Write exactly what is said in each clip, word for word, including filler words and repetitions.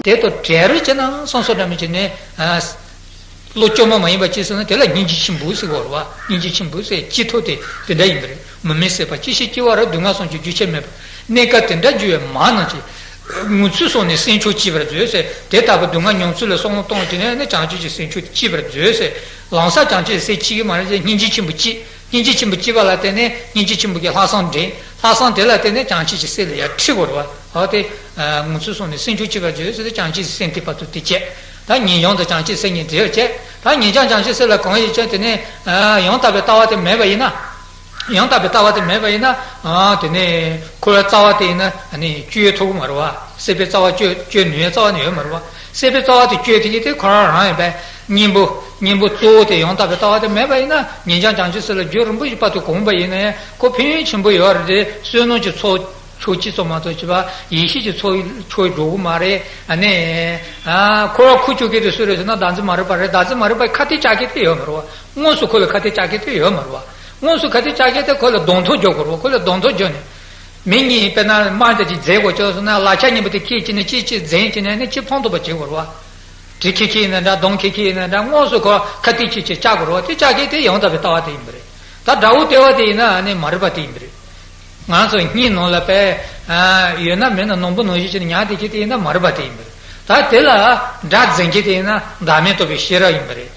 དེ་དང་བྲལ་རེ་བྱས་ན་སོང་སོང་འདྲ་མི་བྱེད་ནས། བློ་བཅོས་མ་མ་ཡིན་པ་ཅི་ཟེར་ན་དེ་ལ་སྙིང་རྗེ་ཆེན་པོ་ཟེར་བ་རེད་བ། སྙིང་རྗེ་ཆེན་པོ་ཟེར་ཅི་ཐུབ་དེ་དེ་འདྲ་ཡིན་པ་རེད། མུ་མེད་ཟད་པ་ཅི་ཞིག་སྐྱེ་བ་ར་སྡུག་བསྔལ་སོམས་ཀྱི་རྒྱུ་ཆད་མེད་པ། གནས་སྐབས་དེ་འདྲ་འགྱུར་བའི་མ་རྣམས་ཀྱིས། ངུ་ཚུལ་སོགས་ནས་སེམས་ཆུང་བྱེད་པར་མཛོད་ཟེར། དེ་ལྟ་བུ་སྡུག་བསྔལ་མྱོང་ཚུལ་ལ་བསམ་བློ་གཏོང་བྱས་ནས་ནི་བྱང་ཆུབ་ཀྱི་སེམས་ཆུང་བྱེད་པར་མཛོད་ཟེར། ལམ་སང་བྱང་ཆུབ་སེམས་སྐྱེ་གི་མ་རེད། སྙིང་རྗེ་ཆེན་པོ་སྐྱེ། སྙིང་རྗེ་ཆེན་པོ་སྐྱེ་བ་ལ་བརྟེན་ནས་སྙིང་རྗེ་ཆེན་པོ་གི་ལྷག་བསམ་འདྲེན། ལྷག་བསམ་དེ་ལ་བརྟེན་ནས་བྱང་ཆུབ་ཀྱི་སེམས་ལ་ཡར་ཁྲིད་དགོས་རེད་བ། འོ་དེ། ངུ་ཚུལ་སོགས་ནས་སེམས་ཆུང་བྱེད་པར་མཛོད་ཟེར་ཏེ་བྱང་ཆུབ་ཀྱི་སེམས་དེ་བར་དུ་དེ་བྱས། ད་ངེས་འབྱུང་དང་བྱང་ཆུབ་སེམས་གཉིས་འབྲེལ་བ་བྱས། ད་ངེས་འབྱུང་བྱང་ཆུབ་སེམས་ལ་གང་ཡིན་ཅན་དེ་ནས། ཡང་དག་པའི་ལྟ་བ་དེ་མེད་པ་ཡིན་ན། ཡང་དག་པའི་ལྟ་བ་དེ་མེད་པ་ཡིན་ན། ཨ་དེ་ནས་འཁོར་བའི་རྩ་བ་དེ་ཡིན་ན་ཨ་ནི་གཅོད་ཐུབ་ཀྱི་མ་རེད་བ། སྲིད་པའི་རྩ་བ་གཅོད་གཅོད་ནུས་པའི་རྩ་བ་ནི་ཡོད་མ་རེད་བ། སྲིད་པའི་རྩ་བ་དེ་གཅོད་ཐུབ་ཀྱི་དེ་ཁོ་རང་རང་ཡིན་པས། གཉེན་པོ་གཉེན་པོ་གཙོ་བོ་དེ་ཡང་དག་པའི་ལྟ་བ་དེ་མེད་པ་ཡིན་ན་ངེས་འབྱུང་བྱང་ཆུབ་སེམས་ལ་རྒྱུན་རིང་པོ་ཞིག་བར་དུ་གོམས་པ་ཡིན་ན་ཡང་ཁོ་ཕན་ཡོན་ཆེན་པོ་ཡོད་རེད་དེ། བསོད་ནམས་ཀྱི་ཚོགས་ཕྱོགས་གཅིག་ཙམ་མ་གཏོགས་བྱས་པ་ཡེ་ཤེས་ཀྱི་ཚོགས་ཕྱོགས་འགྲོ་གི་མ་རེད། ཨ་ནི། ཨ་འཁོར་བ་འཁོར་བཅུག་མཁན་དེ་སུ་རེད་ཟེར་ན་བདག་འཛིན་མ་རིག་པ་རེད། བདག་འཛིན་མ་རིག་པ་ཁ་གཏད་བཅག་མཁན་དེ་ཡོད་མ་རེད་བ། དངོས་སུ་ཁོ་ལ་ཁ་གཏད་བཅག་མཁན་དེ་ཡོད་མ་རེད་བ། དངོས་སུ་ཁ་གཏད་བཅག་མཁན་དེ་ཁོ་ལ་གདོང་ཐུག་རྒྱག་དགོས་རེད་བ། ཁོ་ལ་གདོང་ཐུག་རྒྱག་ནས། མི་གཉིས་དཔེར་ན་དམག་འདྲ་ཅིག་རྫས་དགོས་ཆོག་སོང་ན་ལག་ཆ་གཉིས་པོ་དེ་ཁྱེར་བྱས་ནས་གཅིག་གཅིག་འཛིང་བྱས་ནས་ནི་གཅིག་ཕམ་ཐུབ་པ་བྱེད་དགོས་རེད་བ། གྲི་ཁྱེར་ཁྱེར་ཡིན་ན་འདྲ། མདུང་ཁྱེར་ཁྱེར་ཡིན་ན་འདྲ། དངོས་སུ་ཁོ་ཁ་གཏད་གཅིག་གཅིག་བཅག་དགོས་རེད་བ། དེ་བཅག་མཁན་དེ་ཡང་དག་པའི་ལྟ་བ་དེ་ཡིན་པ་རེད། ད་དགྲ་བོ་དེ་བ་དེ་ཡིན་ན་ཨ་ནི་མ་རིག་པ་དེ་ཡིན་པ་རེད། ང་ཚོ་སྙིང་ནང་ལ་པས། ཡོད་ན་མེད་ན་སྣང་བུ་ནང་བཞིན་བྱས་ནས་ཉར་བསྡད་ཀྱི་དེ་ཡིན་ན་མ་རིག་པ་དེ་ཡིན་པ་རེད། ད་དེ་ལ་དགྲ་འཛིན་གྱི་དེ་ཡིན་ན་བདག་མེད་རྟོགས་པའི་ཤེས་རབ་ཡིན་པ་རེད།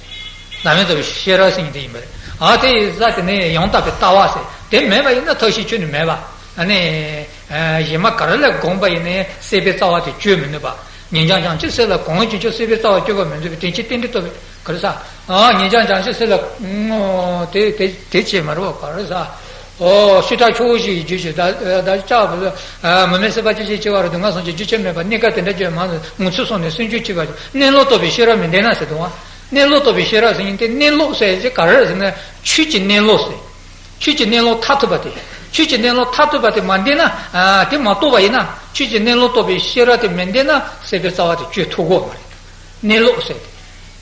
བདག་མེད་རྟོགས་པའི་ཤེས་རབ་ཟེར་མཁན་དེ་ཡིན་པ་རེད། ཨ་དེ་ཡི་ས་དེ་ནས་ཡང་དག་པའི་ལྟ་བ་ཟེར་དེ་མེད་པ་ཡིན་ན་ཐབས་ཤེས་ཁྱོན་ནས་མེད་པ། ཨ་ནི། གཞན་མ་ག་རེ་ལ་དགོངས་པ་ཡིན་ནའི་སྲིད་པའི་རྩ་བ་དེ་གཅོད་མི་ནུས་པ། ངེས་འབྱུང་བྱང་ཆུབ་སེམས་ལ་གང་བྱེད་ཀྱང་སྲིད་པའི་རྩ་བ་གཅོད་པར་མི་ནུས་པའི་དོན་ཕྱིར་རྟེན་འབྲེལ་རྟོགས་པའི་ག་རེ་ཟ། ཨ་ངེས་འབྱུང་བྱང་ཆུབ་སེམས་ལ་དེ་དེ་དེ་བྱེད་མ་རུང་བ་ག་རེ་ཟ། ཨོ་ཤི་ཏ་ཆུ་བོ་ཞིག་རྒྱུ་ཞིག་ད་ད་ལྕགས་པོ་མུ་མེད་སྲིད་པ་ཅི་ཞིག་སྐྱེ་བ་རུ་དུ་ང་སོང་ཅིག་རྒྱུ་ཆད་མེད་པ་གནས་སྐབས་དེ་འདྲ་བརྗོད་མ་ངུ་ཚུལ་སོང་ནས་སེམས་ཆུང་བྱེད་པ་གནས་ལུགས་རྟོགས་པའི་ཤེས་རབ་མི་ལྡན་ན་ཟེར་དུས་བ། གནས་ལུགས་རྟོགས་པའི་ཤེས་རབ་ཟེར་མཁན་དེ་གནས་ལུགས་ཟེར་ཅིག་ག་རེ་ཟེར་ན་ཆོས་ཀྱི་གནས་ལུགས་ཟེར། ཆོས་ཀྱི་གནས་ལུགས་མཐར་ཐུག་པ་དེ། ཆོས་ཀྱི་གནས་ལུགས་མཐར་ཐུག་པ་དེ་མ་འདྲེས་ན། དེ་མ་རྟོགས་པ་ཡིན་ན། ཆོས་ཀྱི་གནས་ལུགས་རྟོགས་པའི་ཤེས་རབ་དེ་མི་ལྡན་ན་སྲིད་པའི་རྩ་བ་དེ་གཅོད་ཐུབ་ཀྱི་མ་རེད། གནས་ལུགས་ཟེར་ཏེ།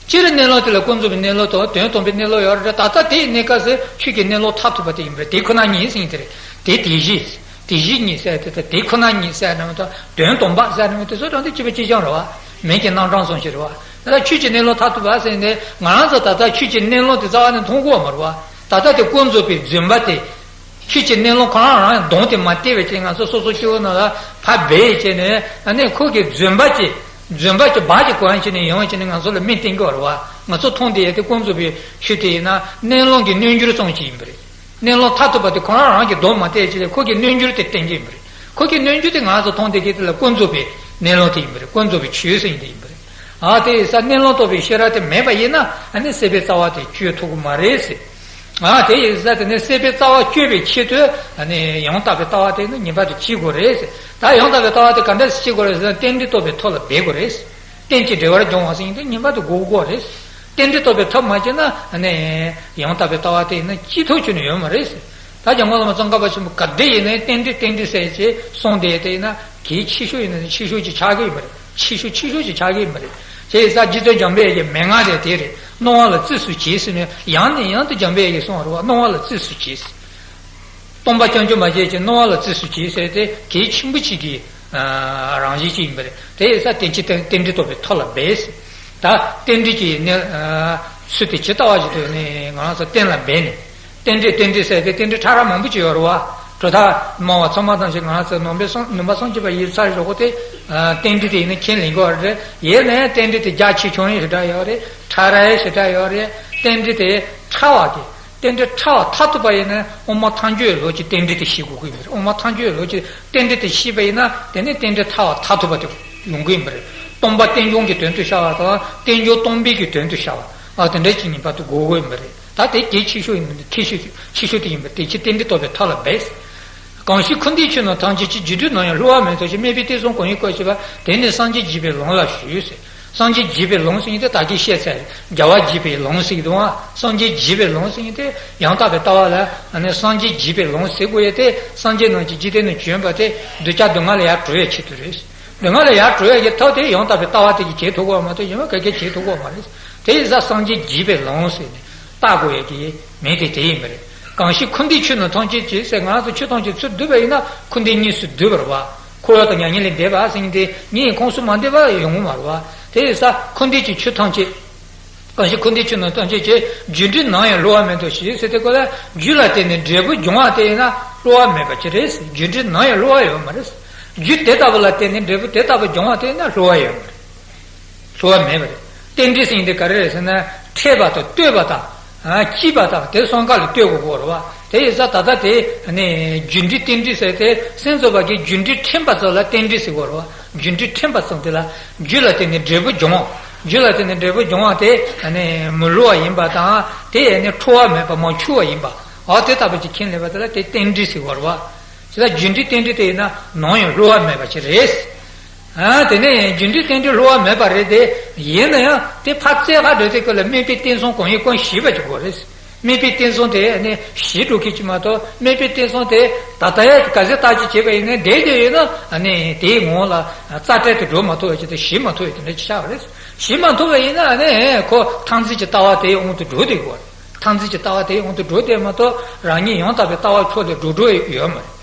སྤྱིར་གནས་ལུགས་དེ་ལ་ཀུན་རྫོབ་པའི་གནས་ལུགས་དང་དོན་དམ་པའི་གནས་ལུགས་ཡོད་རེད། ད་ལྟ་དེའི་གནས་སྐབས་སུ་ཆོས་ཀྱི་གནས་ལུགས་མཐར་ཐུག་པ་དེ་ཡིན་པ་རེད། དེ་ཁོ་ན་ཉིད་ཟེར་མཁན་དེ་རེད། དེ་དེ་བཞིན། དེ་བཞིན་ཉིད་ཟེར་དེ་དང་དེ་ཁོ་ན་ཉིད་ཟེར་ནས་མ་གཏོགས་དོན་དམ་པ་ཟེར་ནས་མ་གཏོགས་སོ་སོ་དེ་གཅིག་པ་གཅིག་རྐྱང་རེད་བ། མིང་གི་རྣམ་གྲངས་ཙམ་ཞིག་རེད་བ། ད་ལྟ་ཆོས་ཀྱི་གནས་ལུགས་མཐར་ཐུག་པ་ཟེར་ནས་ང་རང་ཚོ་ད་ལྟ་ཆོས་ཀྱི་གནས་ལུགས་དེ་རྩ་བ་ནས་མཐོང་གི་ཡོད་མ་རེད་བ། ད་ལྟ་དེ་ཀུན་རྫོབ་པའི་རྫུན་པ་དེ། ཆོས་ཀྱི་གནས་ལུགས་ཁོ་རང་རང་གདོང་དེ་མ་བལྟས་པའི་ཆེད་ང་ཚོ་སོ་སོ་སྐྱེ་བོ་རྣམས་ལ་ཕར་སྦས་བྱས་ནས་ཨ་ནི་ཁོ་གི་རྫུན་པ་ཅིག་རྫུན་པ་ཅིག་སྦ་ཅིག་གོ་ཡང་བྱས་ནས་ཡོང་བྱས་ནས་ང་ཚོ་ལ་མིག་སྟོན་གྱི་ཡོད་རེད་བ། ང་ཚོ་མཐོང་བསྡད་ཡས་དེ་ཀུན་རྫོབ་པའི་ཆོས་དེ་ཡིན་ན་གནས་ལུགས་ཀྱི་རྣལ་འབྱོར་ཙམ་ཞིག་ཡིན་པ་རེད། གནས་ལུགས་མཐར་ཐུག་པ་དེ་ཁོ་རང་རང་གི་གདོང་མ་བལྟས་ཅི་ལས་ཁོ་གི་རྣལ་འབྱོར་དེ་བསྟན་གྱི་ཡིན་པ་རེད། ཁོ་གི་རྣལ་འབྱོར་དེ་ང་ཚོ་མཐོང་བསྡད་མཁན་དེ་ལ་ཀུན་རྫོབ་པའི་གནས་ལུགས་དེ་ཡིན་པ་རེད། ཀུན་རྫོབ་པའི་ཆོས་ཟེར་མཁན་དེ་ཡིན་པ་རེད། ཨ་དེ་ཡིན་ཙང་གནས་ལུགས་རྟོགས་པའི་ཤེས་རབ་དེ་མེད་པ་ཡིན་ན་ཨ་ནི་སྲིད་པའི་རྩ་བ་དེ་གཅོད་ཐུབ་ཀྱི་མ་རེད་ཟེར། ཨ་དེ་ཡིན་ཙང་དེ་ནི་སྲིད་པའི་རྩ་བ་གཅོད་པའི་ཆེད་དུ་ཨ་ནི་ཡང་དག་པའི་ལྟ་བ་དེ་ནི་ངེས་པར་དུ་བྱེད་དགོས་རེད་ཟེར། ད་ཡང་དག་པའི་ལྟ་བ་དེ་ག་འདྲ་སེ་བྱེད་དགོས་རེད་ཟེར་ན་རྟེན་འབྲེལ་རྟོགས་པའི་ཐབས་ལ་འབད་དགོས་རེད་ཟེར། རྟེན་ཅིང་འབྲེལ་བར་འབྱུང་བ་ཟེར་མཁན་དེ་ངེས་པར་དུ་དགོས་དགོས་རེད། རྟེན་འབྲེལ་རྟོགས་པའི་ཐབས་མ་བྱས་ན་ཨ་ནི་ཡང་དག་པའི་ལྟ་བ་དེ་ཡིན་ན་སྐྱེ་ཐབས་ཁྱོན་ནས་ཡོད་མ་རེད་ཟེར། ད་རྒྱལ་དབང་བླ་མ་ཙོང་ཁ་པ་ཆེན་པོ་ག་འདྲ་ཡིན་ནའི་རྟེན་འབྲེལ་རྟེན་འབྲེལ་ཟེར་བྱས་གསུངས་བསྡད་དེ་ཡིན་ན་གལ་ཆེ་ཤོས་ཡིན་ན་ཆེ་ཤོས་ཀྱི་ཆགས་ཀྱི་ཡོད་མ་རེད། ཆེ་ཤོས་ཆེ་ཤོས་ཀྱི་ཆགས་ཀྱི་ཡོད་མ་རེད། དེ་ཡིན་ཙང་རྗེ་བཙུན་འཇམ་དཔལ་གྱི་མན་ངག་དེ་དེ་རེད། སྣང་བ་ལ་རྩིས་སུ་བྱེད་ཟེར་ནས་ཡང་ནས་ཡང་དུ་འཇམ་དཔལ་གྱིས་གསུངས་པ་རེད་བ། སྣང་བ་ལ་རྩིས་སུ་བྱེད་ཟེར། སྟོང་པ་རྐྱང་རྐྱང་མ་བྱས་ཀྱི་སྣང་བ་ལ་རྩིས་སུ་བྱེད་ཟེར་ཏེ་གལ་ཆེན་པོ་གཅིག་གི་རང་བཞིན་གཅིག་ཡིན་པ་རེད། དེ་ཡིན་ཙང་རྟེན་ཅིང་རྟེན་འབྲེལ་རྟོགས་པའི་ཐབས་ལ་འབད་ཟེར། ད་རྟེན་འབྲེལ་གྱི་གནས་ཚུལ་དེ་ཇི་ལྟ་བ་བཞིན་དུ་ནི་ང་རང་ཚོ་གཏན་ལ་འབེབས་ནས། རྟེན་འབྲེལ་རྟེན་འབྲེལ་ཟེར་ཏེ་རྟེན་འབྲེལ་ཕྲ་རགས་མང་པོ་ཅིག་ཡོད་རེད་བ། གྲུབ་མཐའ་སྨྲ་བ་ཚད་མ་ཐམས་ཅད་ང་རང་ཚོ་ནང་པའི་སངས་ནང་པ་སངས་རྒྱས་པ་ཡིན་ཚར་ཞོག་གོ་དེ། རྟེན་འབྲེལ་དེ་ཡིན་ན་ཁས་ལེན་གྱི་ཡོད་རེད། ཡིན་ནའི་རྟེན་འབྲེལ་དེ་རྒྱ་ཆེ་ཆུང་ཡང་ཞེ་དྲག་ཡོད་རེད། ཕྲ་རགས་ཡང་ཞེ་དྲག་ཡོད་རེད། རྟེན་འབྲེལ་དེ་ཕྲ་བ་དེ། རྟེན་འབྲེལ་ཕྲ་བ་མཐར་ཐུག་པ་ཡིན་ན་དབུ་མ་ཐལ་འགྱུར་ལུགས་ཀྱི་རྟེན་འབྲེལ་དེ་ཤེས་དགོས་ཀྱི་ཡིན་པ་རེད། དབུ་མ་ཐལ་འགྱུར་ལུགས་ཀྱི་རྟེན་འབྲེལ་དེ་ཤེས་པ་ཡིན་ན་དེ་ནི་རྟེན་འབྲེལ་ཕྲ་བ་མཐར་ཐུག་པ་དེ་ཡོང་གི་ཡིན་པ་རེད། སྟོང་པ་རྟེན་འབྱུང་གི་དོན་དུ་ཤར་བ་དང་རྟེན་འབྱུང་སྟོང་པའི་གི་དོན་དུ་ཤར་བ། ཨ་དེ་འདྲ་ཅིག་ངེས་པར་དུ་དགོས་ཀྱི་ཡིན་པ་རེད། ད་དེ་གལ་ཆེ་ཤོས་ཡིན་པ་འདི་ཐེ་ཤོས་ཆེ་ཤོས་དེ་ཡིན་པ་རེད། དེ་ཕྱིར་རྟེན་འབྲེལ་རྟོགས་པའི་ཐབས་ལ་འབད། གང་ཕྱིར་འཁོར་འདས་ཆོས་རྣམས་ཐམས་ཅད་ཀྱི། རྒྱུ་དུས་ནམ་ཡང་བསླུ་བ་མེད་ཐབས་ཤེས། སྨྲས་པའི་གཏེར་གསུམ་གང་ཡིན་བཀོད་ཤེས་པ། དེ་ནི་སངས་རྒྱས་རྒྱས་པའི་ལམ་ལ་ཞུགས་ཟེར། སངས་རྒྱས་རྒྱས་པའི་ལམ་ཟེར་མཁན་དེ་ད་གིན་བཤད་ཚར། རྒྱལ་བ་དགྱེས་པའི་ལམ་ཟེར་གྱི་འདུག་ཨ། སངས་རྒྱས་རྒྱས་པའི་ལམ་ཟེར་མཁན་དེ་ཡང་དག་པའི་ལྟ་བ་ལ་ཨ་ནི་སངས་རྒྱས་རྒྱས་པའི་ལམ་ཟེར་དགོས་ཡས་དེ་སངས་རྒྱས་རྣམས་ཀྱི་འཇིག་རྟེན་ན་བྱོན་པ་དེ་འདོད་ཆགས་སྡུག་བསྔལ་ལས་ཡར་གྲོལ་བའི་ཆེད་དུ་རེད། སྡུག་བསྔལ་ལས་ཡར་གྲོལ་ཡས་ཀྱི་ཐབས་དེ་ཡང་དག་པའི་ལྟ་བ་དེ་གིས་བྱེད་ཐུབ་ཀྱི་ཡོད་མ་གཏོགས་གཞན་པ་ག་གིས་བྱེད་ཐུབ་ཀྱི་ཡོད་མ་རེད། དེ་ཡིན་ཙང་སངས་རྒྱས་རྒྱས་པའི་ལམ་ཟེར་ནས་བཏགས་དགོས་ཡས་ཀྱི་མིང་དེ་དེ་ཡིན་པ་རེད། གང་ཕྱིར་འཁོར་འདས་ཆོས་རྣམས་ཐམས་ཅད་ཀྱི་ཟེར། ང་ཚོ་ཆོས་ཐམས་ཅད་ཚུར་བསྡུས་པ་ཡིན་ན་འཁོར་འདས་གཉིས་སུ་འདུས་པ་རེད་བ། འཁོར་བ་དང་མྱ་ངན་ལས་འདས་པ་ཟེར་མཁན་དེ་ངའི་ཁོངས་སུ་མ་འདུས་པ་ཡོང་གི་མ་རེད་བ། དེ་ཡིན་ཙང་འཁོར་འདས་ཀྱི་ཆོས་ཐམས་ཅད། གང་ཞིག་འཁོར་འདས་ཆོས་རྣམས་ཐམས་ཅད་ཀྱི། རྒྱུ་འབྲས་ནམ་ཡང་གློ་བ་མེད་དོ་ཞེས་ཟེར་ཏེ། ཁོ་ལ་རྒྱུ་ལ་བརྟེན་ནས་འབྲས་བུ་འབྱུང་བ་དེ་ཡིན་ན་གློ་བ་མེད་པ་ཅིག་རེད། རྒྱུ་འབྲས་ནམ་ཡང་གློ་བ་ཡོད་མ་རེད། རྒྱུ་དེ་ལྟ་བུ་ལ་བརྟེན་ནས་འབྲས་བུ་དེ་ལྟ་བུ་འབྱུང་བ་དེ་ཡིན་ན་གློ་བ་ཡོད་མ་རེད། གློ་བ་མེད་པ་རེད། རྟེན་འབྲེལ་ཟེར་མཁན་དེ་ག་རེ་རེད་ཟེར་ན། འཕྲད་པ་དང་ལྟོས་པ་དང་། ཨ། སྐྱེས་པ་དང་དེ་གསུམ་ཀ་ལ་ལྟོས་དགོས་ཀྱི་ཡོད་རེད་བ། དེ་ཡིན་ཙང་ད་ལྟ་དེ་ནི་རྒྱུ་འབྲས་རྟེན་འབྲེལ་ཟེར་ཏེ། སེམས་ཙམ་པ་གིས་རྒྱུ་འབྲས་འཕྲད་པ་ཙམ་ལ་རྟེན་འབྲེལ་ཟེར་གྱི་ཡོད་རེད་བ། རྒྱུ་འབྲས་འཕྲད་པ་ཙམ་དེ་ལ། རྒྱུ་ལ་བརྟེན་ནས་འབྲས་བུ་འབྱུང་བ། རྒྱུ་ལ་བརྟེན་ནས་འབྲས་བུ་འབྱུང་བ་དེ་ནི་མི་གློ་བ་ཡིན་པ་དང་། དེ་ནི་འཁྲུལ་བ་མེད་པ་མ་འཆུལ་བ་ཡིན་པ། འོ་དེ་ལྟ་བུ་ཅིག་ཁས་ལེན་པ་དེ་ལ་དེ་རྟེན་འབྲེལ་ཟེར་གྱི་ཡོད་རེད་བ། དེ་ལ་རྒྱུ་འབྲས་རྟེན་འབྲེལ་དེ་ཡིན་ན་ནམ་ཡང་གློ་བ་མེད་པ་ཅིག་རེད། ཨ། དེ་ནས་རྒྱུ་འབྲས་རྟེན་འབྲེལ་གློ་བ་མེད་པ་རེད་དེ། ཡིན་ན་ཡང་དེ་ཕར་བཙལ་ག་འགྲོ་དུས་སྐབས་ལ་སྨད་པའི་རྟེན་གསུམ་གང་ཡིན་ཀུན་ཞིག་པ་ཅིག་དགོས་རེད། སྨད་པའི་རྟེན་གསུམ་དེ་ནི་ཞིག་འགྲོ་མཁན་ཅིག་མ་གཏོགས། སྨད་པའི་རྟེན་གསུམ་དེ་ད་ལྟ་ཡང་ག་ཚོད་བརྟག་དཔྱད་བྱས་པ་ཡིན་ན། བསྡད་བསྡད་ཡོད་ན་ནི་དེའི་ངོ་ལ་རྩ་བྲལ་དུ་འགྲོ་མ་ཐུབ་པ་ཅིག་དང་། ཞིག་མ་ཐུབ་པ་དེ་འདྲ་ཅིག་ཆགས་པ་རེད། ཞིག་མ་ཐུབ་པ་ཡིན་ན་ནི་ཁོ་མཐར་འཛིན་གྱི་ལྟ་བ་དེའི་དབང་དུ་འགྲོ་བསྡད་དགོས། མཐར་འཛིན་གྱི་ལྟ་བ་དེའི་དབང་དུ་འགྲོ་བསྡད་མ་གཏོགས། རང་ཉིད་ཡང་དག་པའི་ལྟ་བ་ཕྱོགས་ལས་འགྲོ་འགྲོ་ཡོད་མ་རེད།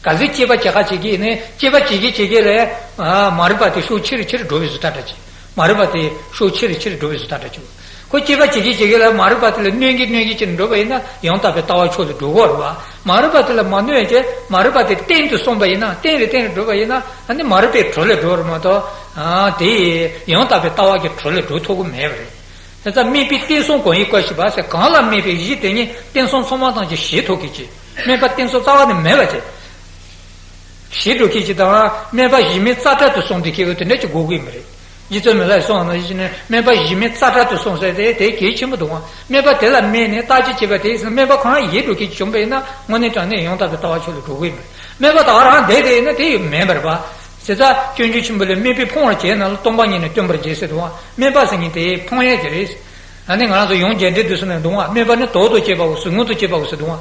ག་ཚོད་དཔྱད་པ་བྱེད་ག་བྱེད་ཀྱི་ནས། དཔྱད་པ་བྱེད་ཀྱི་བྱེད་ཀྱི་ལས། ཨ། མ་རིག་པ་དེ་ཤུགས་ཆེ་རུ་ཆེ་རུ་འགྲོ་བའི་བཟོ་ལྟ་འདྲ་ཅིག་མ་རིག་པ་དེ་ཤུགས་ཆེ་རུ་ཆེ་རུ་འགྲོ་བའི་བཟོ་ལྟ་འདྲ་ཅིག་ཁོ་དཔྱད་པ་བྱེད་ཀྱི་བྱེད་ཀྱི་ལས་མ་རིག་པ་དེ་ལ་གནོད་ཀྱི་གནོད་ཀྱི་ཅིག་འགྲོ་བ་ཡིན་ན། ཡང་དག་པའི་ལྟ་བ་ཕྱོགས་ལས་འགྲོ་གི་ཡོད་རེད་བ། མ་རིག་པ་དེ་ལ་མ་གནོད་ཀྱི། མ་རིག་པ་དེ་གཏན་དུ་སོང་བ་ཡིན་ན། གཏན་ལ་གཏན་ལ་འགྲོ་བ་ཡིན་ན། ཨ་ནི་མ་རིག་པའི་དྲོད་ལས་འགྲོ་བ་རེད་མ་གཏོགས། ཨ། དེ་ཡང་དག་པའི་ལྟ་བ་གི་དྲོད་ལས་འགྲོ་ཐུབ་ཀྱི་མེད་པ་རེད། དེ་ཙམ། སྨད་པའི་རྟེན་གསུམ་གང་ཡིན་ཀུན་ཞིག་པ་ཟེར། གང་ལ་སྨད་པའི་གཞི་དེ་ཉིད། རྟེན་གསུམ་ཚང་མ་ཐམས་ཅད་ཞིག་ཐུབ་མཁན་ཅིག་སྨད་པ་རྟེན་གསུམ་རྩ་བ་ནས་མེད་པ་ཅིག་ཞིག་འགྲོ་མཁན་ཅིག་དང་། སྨད་པ་གཞི་མེད་རྩ་བྲལ་དུ་སོང་བསྡད་མཁན་དེ་འདྲ་ཅིག་དགོས་ཀྱི་མ་རེད། རྗེ་བཙུན་མི་ལ་གསུངས་པ་ནང་བཞིན་ནི། སྨད་པ་གཞི་མེད་རྩ་བྲལ་དུ་སོང་ཟེར་དེ། དེ་གལ་ཆེན་པོ་འདུག་ག་སྨད་པ་དེ་ལ་སྨད་ནས་བརྟག་དཔྱད་བྱས་པ་དེ་ཡིན་ན། སྨད་པ་གང་ཡལ་འགྲོ་མཁན་ཅིག་བྱུང་བ་ཡིན་ན། དངོས་གནས་དྲང་གནས་ཡང་དག་པའི་ལྟ་བ་ཕྱོགས་ལས་འགྲོ་གི་ཡོད་མ་རེད། སྨད་པ་དེ་ག་རང་བསྡད་དེ་ཡིན་ན་དེ་མེད་པ་རེད་པ། བྱས་ཙང་སྤྱོད་འཇུག་ཆེན་པོ་ལས། སྨད་པས་ཕོངས་པར་བྱས་རྣམས་ལ། སྟོང་པ་ཉིད་ནི་སྟོན་པར་བྱེད་ཟེར་འདུག་ག་སྨད་པ་ཟེར་མཁན་དེ་ཕོངས་ཡས་ཅིག་རེད། ཨ་ནི་ང་རང་ཚོ་ཡང་རྒྱས་འགྲེལ་དེ་ཚོ་ནས་འདུག་ག་སྨད་པ་ནི་དོན་དུ་གཅེས་པའོ་ཟེར། དངོས་དུ་གཅེས་པའོ་ཟེར་འདུག་ག་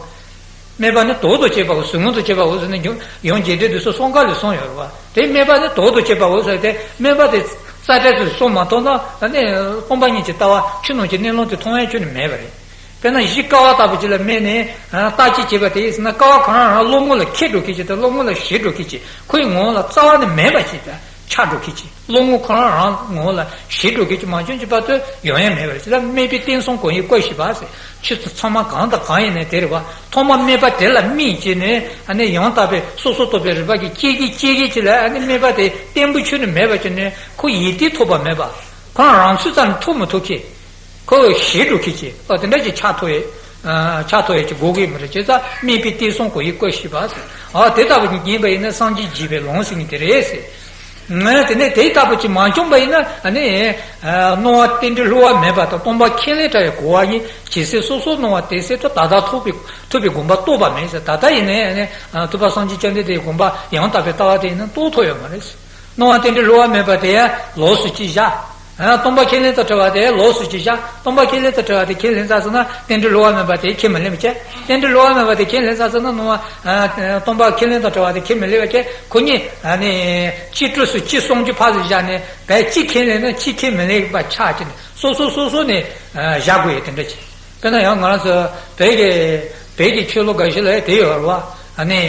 སྨད་པ་ནི་དོན་དུ་གཅེས་པའོ་ཟེར། དངོས་དུ་གཅེས་པའོ་ཟེར་ནས། ཡང་རྒྱས་འགྲེལ་དེ་ཚོ་གསུམ་ཀ་ལ་གསུངས་ཡོད་རེད་པ། དེ་སྨད་པ་ནི་དོན་དུ་གཅེས་པའོ་ཟེར་ཏེ། སྨད་པ་དེ་རྩ་བྲལ་དུ་སོང་མ་ཐུབ་ན། ཨ་ནི་སྟོང་པ་ཉིད་ཀྱི་ལྟ་བ། ཆོས་རྣམས་ཀྱི་གནས་ལུགས་དེ་མཐོང་ཡས་ཁྱོན་ནས་མེད་པ་རེད། དཔེར་ན་གཞི་ཀ་བ་ལྟ་བུ་ཅིག་ལ་སྨད་ནས། ཨ། བརྟག་དཔྱད་བྱས་པ་དེ་ཡིན་ན། ཀ་བ་གང་རང་རང་བློ་ངོ་ལ་ཁེལ་འགྲོ་མཁན་ཅིག་དང་། བློ་ངོ་ལ་ཞིག་འགྲོ་མཁན་ཅིག་ཁོའི་ངོ་ལ་རྩ་བ་ནས་མེད་པ་ཅིག་དང་ཆགས་འགྲོ་མཁན་ཅིག་བློ་ངོ་གང་རང་རང་ངོ་ལ་ཞིག་འགྲོ་མཁན་ཅིག་མ་བྱུང་བྱས་བར་དུ་ཡོང་ཡས་མེད་པ་རེད། བྱས་ཙང་སྨད་པའི་རྟེན་གསུམ་གང་ཡིན་ཀུན་ཞིག་པ་ཟེར། ཆོས་ཚང་མ་གང་དང་གང་ཡིན་ནའི་དེ་རེད་པ། ཐོག་མར་སྨད་པ་དེ་ལ་སྨད་བྱས་ནས། ཨ་ནི་ཡང་དག་པའི་སོ་སོར་རྟོག་པའི་རིག་པ་གིས་དཔྱད་ཀྱི་དཔྱད་ཀྱི་ཅིག་ལ། ཨ་ནི་སྨད་པ་དེ་བརྟན་པོ་ཁྱོན་ནས་མེད་པ་བྱས་ནས། ཁོ་ཡིད་བརྟན་ཐུབ་པ་མེད་པ། ཁོ་རང་ཚོད་ཙམ་ཐུབ་མི་ཐུབ་མཁན། ཁོ་ཞིག་འགྲོ་མཁན་ཅིག་ཨ། དེ་འདྲ་ཅིག་ཆགས་ཐུབ་ཡས། ཨ། ཆགས་ཐུབ་ཡས་ཅིག་དགོས་ཀྱི་མ་རེད། བྱས་ཙང་སྨད་པའི་རྟེན་གསུམ་གང་ཡིན་ཀུན་ཞིག་པ་ཟེར། ཨ། དེ་ལྟ་བུ་ཅིག་ཡིན་པ་ཡིན་ན་སངས་རྒྱས་རྒྱས་པའི་ལམ་ཟེར་མཁན་དེ་རེད་ཟེར། ཨ། དེ་ནས་དེ་ལྟ་བུ་ཅིག་མ་བྱུང་བ་ཡིན་ན། ཨ་ནི། ཨ། སྣང་བ་རྟེན་འབྲེལ་གློ་བ་མེད་པ་དང་། སྟོང་པ་ཁས་ལེན་བྲལ་བའི་གོ་བ་ཡིན། ཇི་སྲིད་སོ་སོར་སྣང་བ་དེ་སྲིད་དུ། ད་ལྟ་ཐུབ་པའི་ཐུབ་པའི་དགོངས་པ་རྟོགས་པ་མེད་ཟེར། ད་ལྟ་ཡིན་ནའི། ཨ་ནི། ཨ། ཐུབ་པ་སངས་རྒྱས་བཅོམ་ལྡན་འདས་ཀྱི་དགོངས་པ། ཡང་དག་པའི་ལྟ་བ་དེ་ཡིན་ན་རྟོགས་ཐུབ་ཡོད་མ་རེད། སྣང་བ་རྟེན་འབྲེལ་གློ་བ་མེད་པ་དེ་ཡང་ལོགས་སུ་ཅིག་བཞག་ཨ། སྟོང་པ་ཁས་ལེན་དང་བྲལ་བ་དེ་ལོགས་སུ་ཅིག་བཞག་སྟོང་པ་ཁས་ལེན་དང་བྲལ་བ་དེ་ཁས་ལེན་ཚར་སོང་ན། རྟེན་འབྲེལ་གློ་བ་མེད་པ་དེ་ཁས་མི་ལེན་པ་བྱས། རྟེན་འབྲེལ་གློ་བ་མེད་པ་དེ་ཁས་ལེན་ཚར་སོང་ན། སྣང་བ། ཨ། སྟོང་པ་ཁས་ལེན་དང་བྲལ་བ་དེ་ཁས་མི་ལེན་པ་བྱས། ཁོ་གཉིས། ཨ་ནི། གཅིག་གྲོགས་སུ་གཅིག་གསུང་རྒྱུ་ཕར་ཚུར་བཞག་ནས། བས་གཅིག་ཁས་ལེན་ན་གཅིག་ཁས་མི་ལེན་པ་ཆགས་ཀྱི་ནས། སོ་སོ་སོ་སོ་ནས། ཨ། བཞག་དགོས་ཡས་དེ་འདྲ་ཅིག་དཔེར་ན་ཡང་ང་རང་ཚོ་བོད་ཀྱི་བོད་ཀྱི་ཆོས་ལུགས་འགའ་ཞིག་ལ་དེ་ཡོད་རེད་བ། ཨ་ནི།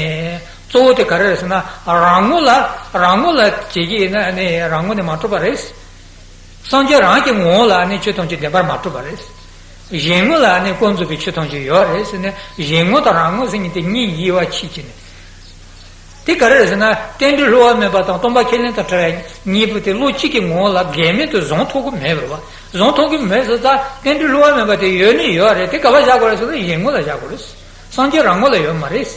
གཙོ་བོ་དེ་ག་རེ་རེད་ཟེར་ན། རང་ངོ་ལ། རང་ངོ་ལ་བྱེད་ཀྱི་ཡིན་ན། ཨ་ནི་རང་ངོ་ནས་མ་གྲུབ་པ་རེད། སངས་རྒྱས་རང་གི་ངོ་བོ་ལ་ནི་ཆོས་ཐམས་ཅད་བདེན་པར་མ་གྲུབ་པ་རེད། གཞན་ངོ་ལ་ནི་ཀུན་རྫོབ་པའི་ཆོས་ཐམས་ཅད་ཡོད་རེད་ཟེར་ནས། གཞན་ངོ་དང་རང་ངོ་ཟེར་མཁན་དེ་གཉིས་དབྱེ་བ་ཕྱེ་བྱས་ནས། དེ་ག་རེ་རེད་ཟེར་ན། རྟེན་འབྲེལ་གློ་བ་མེད་པ་དང་སྟོང་པ་ཁས་ལེན་དང་བྲལ་བའི་གཉིས་པོ་དེ་བློ་གཅིག་གི་ངོ་བོ་ལ་འགལ་མེད་དུ་བཟུང་ཐུབ་ཀྱི་མེད་པ་རེད་བ། བཟུང་ཐུབ་ཀྱི་མེད་ཟེར་ཙང་། རྟེན་འབྲེལ་གློ་བ་མེད་པ་དེ་ཡོད་ནི་ཡོད་རེད། དེ་ག་པར་བཞག་དགོས་རེད་ཟེར་ན། གཞན་ངོ་ལ་བཞག་དགོས་རེད། སངས་རྒྱས་རང་ངོ་ལ་ཡོད་མ་རེད།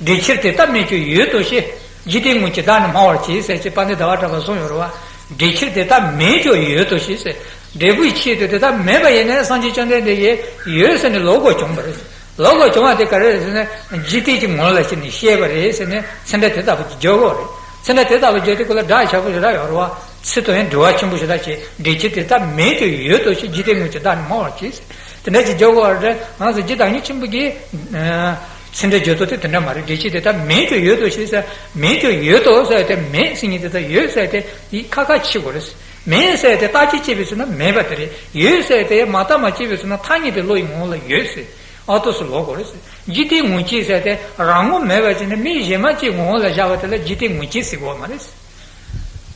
འབྲས་ཕྱིར་དེ་ལྟ་མེད་ཀྱང་ཡོད་དོ་ཞེས། འཇིག་རྟེན་དངོས་ཀྱིས་བདག་ནི་སྨྲ་བར་བྱེད་ཟེར་ཅིག་དཔལ་ལྡན་ཟླ་བ་གྲགས་པས་གསུངས་ཡོད་རེད་བ། འབྲས་ཕྱིར་དེ་ལྟ་མེད་ཀྱང་ཡོད་དོ་ཞེས་ཟེར། འབྲས་བུའི་ཆེད་དུ་དེ་ལྟ་མེད་པ་ཡིན་ནའི། སངས་རྒྱས་བཅོམ་ལྡན་འདས་ཀྱིས་ཡོད་ཟེར་ནས་ལོག་དགོས་བྱུང་བ་རེད། ལོག་དགོས་བྱུང་བ་དེ་ག་རེ་རེད་ཟེར་ན། འཇིག་རྟེན་གྱི་ངོ་ལ་ཕྱིན་ནས་བཤད་པ་རེད་ཟེར་ནས་ཚིག་འགྲེལ་དེ་ལྟ་བུ་ཅིག་རྒྱག་གི་ཡོད་རེད། ཚིག་འགྲེལ་དེ་ལྟ་བུ་བརྗོད་དུས་སྐབས་ལ་སྒྲ་ཡག་པོ་ཞེ་དྲག་ཡོད་རེད་བ། ཚིག་དང་ཡང་འབྲེལ་བ་ཆེན་པོ་ཞེ་དྲག་བྱས། འབྲས་ཕྱིར་དེ་ལྟ་མེད་ཀྱང་ཡོད་དོ་ཞེས། འཇིག་རྟེན་དངོས་ཀྱིས་བདག་ནི་སྨྲ་བར་བྱེད་ཟེར། དེ་འདྲ་ཅིག་རྒྱག་དགོས་པ་རེད། ང་ཚོ་རྗེ་བདག་ཉིད་ཆེན་པོ་གིས། ཨ། ཚིག་འགྲེལ་བརྗོད་ཐོག་དེ་དེ་འདྲ་མ་རེད། འབྲས་ཕྱིར་དེ་ལྟ་མེད་ཀྱང་ཡོད་དོ་ཞེས་ཟེར། མེད་ཀྱང་ཡོད་དོ་ཟེར་ཏེ། མེད་ཟེར་མཁན་དེ་ལྟ་ཡོད་ཟེར་ཏེ་ཡིད་ཁ་ཁ་ཕྱེ་དགོས་རེད། མེད་ཟེར་ཏེ་བརྟག་དཔྱད་བྱས་པའི་ཚེ་ན་མེད་པ་དེ་རེད། ཡོད་ཟེར་ཏེ་མ་བརྟགས་མ་དཔྱད་པའི་ཚེ་ན་ཐ་སྙད་དེ་བློ་ཡི་ངོ་བོ་ལ་ཡོད་ཟེར། ཨ་ཏོ་སུ་ལོག་གོ་རེད། འཇིག་རྟེན་ངོ་སྐྱེས་ཟེར་ཏེ་རང་ངོ་མེད་པ་ཅིག་ནི་མི་གཞན་མ་གཅིག་ངོ་བོ་ལ་བཞག་པ་དེ་ལ་འཇིག་རྟེན་ངོ་སྐྱེས་ཟེར་གོ་མ་རེད།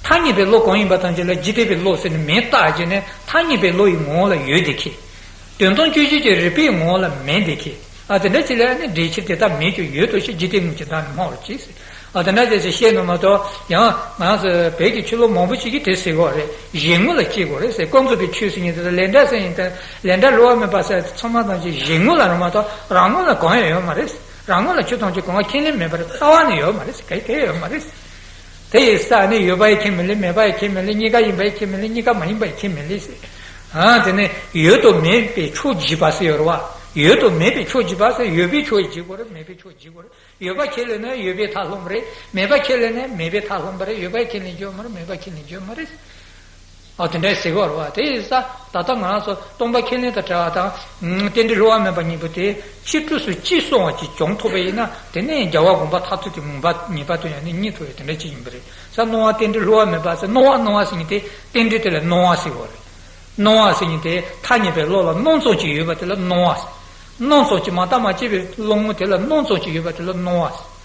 ཐ་སྙད་པའི་བློ་གང་ཡིན་པ་ཐམས་ཅད་ལ་འཇིག་རྟེན་པའི་བློ་ཟེར་ནས་མིང་བཏགས་བྱས་ནས་ཐ་སྙད་པའི་བློ་ཡི་ངོ་བོ་ལ་ཡོད་དེ་ཁེ། དོན་དམ་དཔྱོད་བྱེད་ཀྱི་རིགས་པའི་ངོ་བོ་ལ་མེད་དེ་ཁེ། ཨ་དེ་འདྲ་ཅིག་ལ་ནི་འགྲེལ་ཆེན་དེ་དག་མེད་ཀྱང་ཡོད་དོ་ཞེས་འཇིག་རྟེན་ངོ་སྐྱེས་བདག་ནི་སྨྲ་བར་བྱེད་ཟེར། ཨ་དེ་འདྲ་ཅིག་བཤད་ནོ་མ་གཏོགས་ཡང་ང་ཚོ་བོད་ཀྱི་ཆོས་ལུགས་མང་པོ་ཅིག་གིས་དེ་ཟེར་གོ་རེད། གཞན་ངོ་ལ་སྐྱེ་དགོས་རེད་ཟེར། ཀུན་རྫོབ་པའི་ཆོས་ཟེར་མཁན་དེ་དང་ལས་འབྲས་ཟེར་མཁན་དེ་ལས་འབྲས་སླུ་བ་མེད་པ་ཟེར་ཚང་མ་ཐམས་ཅད་གཞན་ངོ་ལ་རེད་མ་གཏོགས་རང་ངོ་ལ་གང་ཡང་ཡོད་མ་རེད། རང་ངོ་ལ་ཆོས་ཐམས་ཅད་གང་ག་ཁས་ལེན་མེད་པར་རྩ་བ་ནས་ཡོད་མ་རེད། ག་གེ་ཡོད་མ་རེད། དེ་ཡི་ས་ནི་ཡོད་པ་ཡི་ཁས་མི་ལེན། མེད་པ་ཡི་ཁས་མི་ལེན། གཉིས་ཀ་ཡིན་པ་ཡི་ཁས་མི་ལེན། གཉིས་ཀ་མ་ཡིན་པ་ཡི་ཁས་མི་ལེན་ཟེར། ཨ་དེ་ནི་ཡོད་དང་མེད་པའི་ཕྱོགས་འཇིག་པ་ཟེར་ཡོད་རེད་བ། ཡོད་དང་མེད་པའི་ཕྱོགས་འཇིག་པ་ཟེར། ཡོད་པའི་ཕྱོགས་འཇིག་དགོས་རེད། མེད་པའི་ཕྱོགས་འཇིག་དགོས་རེད། ཡོད་པ་ཁས་ལེན་ན་ཡོད་པའི་མཐར་ལྷུང་བ་རེད། མེད་པ་ཁས་ལེན་ན་མེད་པའི་མཐར་ལྷུང་བ་རེད། ཡོད་པ་ཁས་ལེན་རྒྱུ་མ་རེད། མེད་པ་ཁས་ལེན་རྒྱུ་མ་རེད། ཨ་དེ་འདྲ་ཟེར་གྱི་ཡོད་རེད་བ། དེ་ཡིན་ཙང་ད་ལྟ་ང་རང་ཚོ་སྟོང་པ་ཁས་ལེན་དང་བྲལ་བ་དང་། རྟེན་འབྲེལ་སླུ་བ་མེད་པ་གཉིས་པོ་དེ་གཅིག་གྲུབ་སུ་གཅིག་སོང་བ་ཅིག་བྱུང་ཐུབ་པ་ཡིན་ན། དེ་ནས་རྒྱལ་བ་དགོངས་པ་མཐར་ཐུག་གི་ངོ་མ་ངེས་པར་དུ་ཡང་ནི་རྙེད་ཐུབ་པའི་དེ་འདྲ་ཅིག་ཡིན་པ་རེད། ས་སྣང་བ་རྟེན་འབྲེལ་སླུ་བ་མེད་པ་ཟེར། སྣང་བ་སྣང་བ་ཟེར་མཁན་དེ་རྟེན་འབྲེལ་དེ་ལ་སྣང་བ་ཟེར་གྱི་ཡོད་རེད། སྣང་བ་ཟེར་མཁན་དེ་ཐ་སྙད་པའི་བློ་ལ་སྣང་ཙམ་ཅིག་ཡོད་པ་དེ་ལ་སྣང་བ་ཟེར། སྣང་ཙམ་ཅིག་མ་བརྟགས་མ་དཔྱད་པའི་བློ་ངོ་དེ་ལ་སྣང་ཙམ་ཅིག་ཡོད་པ་དེ་ལ་སྣང་བ་ཟེར།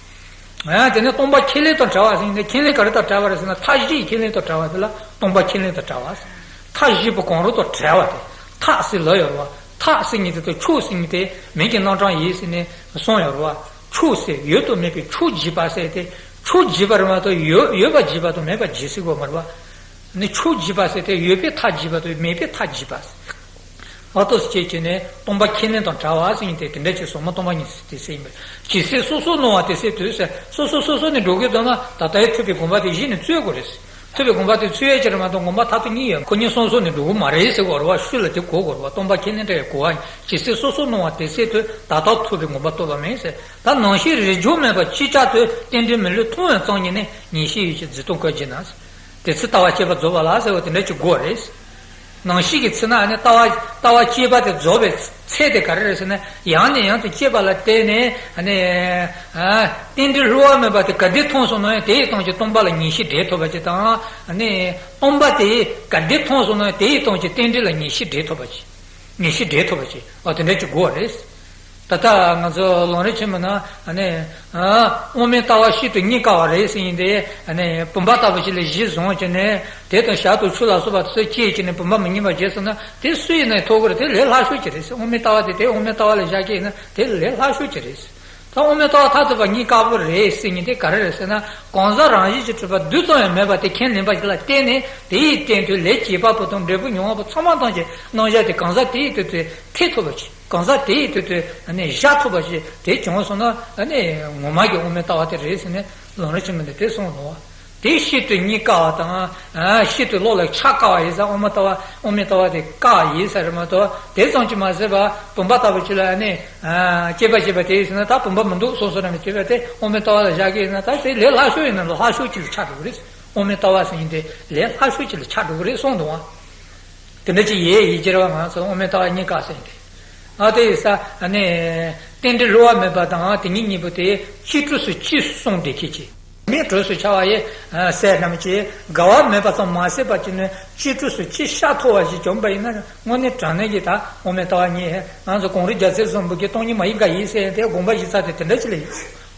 ཨ་དེ་ནས་སྟོང་པ་ཁས་ལེན་དང་བྲལ་བ་ཟེར་ནས། ཁས་ལེན་ག་རེ་དང་བྲལ་བ་རེད་ཟེར་ན། མཐའ་བཞིའི་ཁས་ལེན་དང་བྲལ་བ་དེ་ལ་སྟོང་པ་ཁས་ལེན་དང་བྲལ་བ་ཟེར། མཐའ་བཞི་པོ་གང་རུང་དང་བྲལ་བ་དེ། མཐའ་ཟེར་ལབ་ཡོད་རེད་བ། མཐའ་ཟེར་མཁན་དེ་དང་ཕྱོགས་ཟེར་མཁན་དེ་མིང་གི་རྣམ་གྲངས་ཡིན་ཟེར་ནས་གསུངས་ཡོད་རེད་བ། ཕྱོགས་ཟེར་ཡོད་དང་མེད་པའི་ཕྱོགས་འཇིག་པ་ཟེར་ཏེ། ཕྱོགས་འཇིག་པ་རེད་མ་གཏོགས་ཡོད་ཡོད་པ་འཇིག་པ་དང་མེད་པ་འཇིག་ཟེར་གྱི་ཡོད་མ་རེད་བ། ནི་ཕྱོགས་འཇིག་པ་ཟེར་ཏེ་ཡོད་པའི་མཐའ་འཇིག་པ་དང་མེད་པའི་མཐའ་འཇིག་པ་ཟེར། ཨ་ཏོ་སྐྱེས་ཀྱི་ནས་སྟོང་པ་ཁས་ལེན་དང་བྲལ་བ་ཟེར་མཁན་དེ་དེ་འདྲ་ཅིག་ཟབ་མོ་སྟོང་པ་ཉིད་དེ་ཟེར་ཡིན་པས། ཇི་སྲིད་སོ་སོར་སྣང་བ་དེ་སྲིད་དུ་ཟེར། སོ་སོ་སོ་སོ་ནས་འགྲོ་གི་འདུག་ན་ད་ལྟའི་ཐུབ་པའི་དགོངས་པ་དེ་གཞི་ནས་རྩོད་དགོས་རེད། ཐུབ་པའི་དགོངས་པ་དེ་རྩོད་ཡས་ཅིག་རེད་མ་གཏོགས་དགོངས་པ་མཐར་ཐུག་གཉིས་ཡོད། ཁོ་གཉིས་སོ་སོ་ནས་འགྲོ་གི་མ་རེད་ཟེར་གྱི་ཡོད་རེད་བ། ཤུགས་ལ་དེ་གོ་དགོས་རེད་བ། སྟོང་པ་ཁས་ལེན་དང་གོ་བ་ཡིན། ཇི་སྲིད་སོ་སོར་སྣང་བ་དེ་སྲིད་དུ་ད་ལྟ་ཐུབ་པའི་དགོངས་པ་རྟོགས་པ་མིན་ཟེར། ད་ནམ་ཞིག་རིས་འཇོག་མེད་པར་ཅིག་ཅར་དུ་རྟེན་འབྲེལ་མི་བསླུ་མཐོང་བའི་ཙམ་ཉིད་ནས་ངེས་ཤེས་ཡོད་ཅེས་འཛིན་སྟངས་བཀོད་བགྱིད་ན། དེ་ཚེ་ལྟ་བ་དཔྱད་པ་རྫོགས་པ་ལགས་ཟེར་བ་དེ་འདྲ་ཅིག་དགོས་རེད། ནམ་ཞིག་གི་ཚེ་ན་ནི་ལྟ་བ་ལྟ་བ་དཔྱད་པ་དེ་རྫོགས་པའི་ཚེ་དེ་ག་རེ་རེད་ཟེར་ན། ཡང་ནས་ཡང་དུ་དཔྱད་པ་ལ་བརྟེན་ནས་ནི་ཨ་རྟེན་འབྲེལ་སླུ་བ་མེད་པ་དེ་ག་དུས་མཐོང་སོང་ན་ཡང་དེ་ཡི་སྟེང་གི་སྟོང་པ་ལ་ངེས་ཤེས་འདྲེས་ཐུབ་པ་ཅིག་དང་། ནི་སྟོང་པ་དེ་ག་དུས་མཐོང་སོང་ན་ཡང་དེ་ཡི་སྟེང་གི་རྟེན་འབྲེལ་ལ་ངེས་ཤེས་འདྲེས་ཐུབ་པ་ཅིག་ངེས་ཤེས་འདྲེས་ཐུབ་པ་ཅིག་ཨ་དེ་འདྲ་ཅིག་དགོས་རེད། ད་ལྟ་ང་ཚོ་ལམ་རིམ་ཆེན་མོ་ནང་ཨ་ནི་ཨ་དབང་མེད་ལྟ་བ་སྤྱི་དང་གཉིས་ཀ་བ་རེད་ཟེར་མཁན་དེ། ཨ་ནི་བུམ་པ་ལྟ་བུ་ཞིག་ལ་གཞི་བཟུང་བྱས་ནས་དེ་དང་ཞག་དང་ཆུ་ལ་སོགས་པ་ཚོས་བཅད་བྱས་ནས་བུམ་པ་མི་རྙེད་པ་བྱས་སོང་ན་དེ་སུ་ཡིན་ན་ཐོབ་ཀྱི་རེད། དེ་ལས་སླ་ཤོས་ཅིག་རེད་ཟེར། དབང་མེད་ལྟ་བ་དེ་དེ་དབང་མེད་ལྟ་བ་ལ་བཞག་གི་ཡིན་ན་དེ་ལས་སླ་ཤོས་ཅིག་རེད་ཟེར། ད་དབང་མེད་ལྟ་བ་མཐར་ཐུག་པ་གཉིས་ཀ་བོ་རེད་ཟེར་མཁན་དེ་ག་རེ་རེད་ཟེར་ན། གང་ཟག་རང་བཞིན་གྱིས་གྲུབ་པ་རྡུལ་ཙམ་ཡང་མེད་པ་དེ་ཁས་ལེན་པ་ཞིག་ལ་བརྟེན་ནས་དེ་ཡི་སྟེང་དུ་ལས་བྱེད་པ་པོ་དང་འབྲས་བུ་མྱོང་བ་པོ་ཚང་མ་ཐམས་ཅད་རྣམ་གཞག་དེ་གང་ཟག་དེ་ཡི་དོན་དུ་ཐེག་ཐུབ་པ་ཅིག་གང་ཟག་དེ་ཡི་དོན་དུ་ནི་བཞག་ཐུབ་པ་ཞིག་དེ་བྱུང་སོང་ན་ནི་ངོ་མ་གི་དབང་མེད་ལྟ་བ་དེ་རེད་ཟེར་ནས་ལམ་རིམ་ཆེན་མོ་འདི་དེ་གསུངས་འདུག་བ། དེ་སྤྱི་དང་གཉིས་ཀ་བ་དང་། ཨ་སྤྱི་དང་བློ་ལ་ཆ་དཀའ་བ་ཡིན་ཙང་དབང་མེད་ལྟ་བ་དབང་མེད་ལྟ་བ་དེ་དཀའ་བ་ཡིན་ས་རེད་མ་གཏོགས། དེ་ཙམ་གྱིས་མ་ཟད་པ་བུམ་པ་ལྟ་བུ་ཅིག་ལ་ནི་ཨ་དཔྱད་པ་བྱེད་པ་དེ་ཡིན་ཟེར་ན། ད་བུམ་པ་མི་འདུག་སོང་སོང་རང་ནས་བྱེད་པ་དེ་དབང་མེད་ལྟ་བ་ལ་བཞག་གི་ཡིན་ན་ད་དེ་ལས་སླ་ཤོས་ཡིན་ན་ལ་སླ་ཤོས་ཅིག་ལ་ཆགས་འགྲོ་གི་རེད། དབང་མེད་ལྟ་བ་ཟེར་མཁན་དེ་ལས་སླ་ཤོས་ཅིག་ལ་ཆགས་འགྲོ་གི་རེད་གསུངས་འདུག་བ། དེ་འདྲ་ཅིག་ཡོད་ཡིན་ཟེར་བ། ང་ཚོ་དབང་མེད་ལྟ་བ་གཉིས་ཀ་ཟེར་མཁན་དེ། ཨ་དེ་ཡིན་ཙང་ཨ་ནི་རྟེན་འབྲེལ་སླུ་བ་མེད་པ་དང་དེ་ཉིད་གཉིས་པོ་དེ་གཅིག་གྲུབ་སུ་གཅིག་སོང་བསྡད་མཁན་ཅིག་མེད་གྲོགས་སུ་འཆར་བ་ཡི་སྲས་རྣམས་ཀྱིས་འགལ་བ་མེད་པ་ཙམ་མ་ཟད་པར་བྱས་ནས་གཅིག་གྲུབ་སུ་གཅིག་ཤར་ཐུབ་པ་ཞིག་བྱུང་བ་ཡིན་ན། དངོས་གནས་དྲང་གནས་ཀྱི་ད་དབང་མེད་ལྟ་བ་གཉིས། ང་ཚོ་གངས་རི་རྒྱལ་མཚན་བཟང་པོ་གིས་སྟོང་ཉིད་མ་ཡིན་དགག་ཡིན་ཟེར་ཡང་དེ་དགོངས་པ་བཞེས་ས་དེ་དེ་འདྲ་ཅིག་ལ་ཡིན།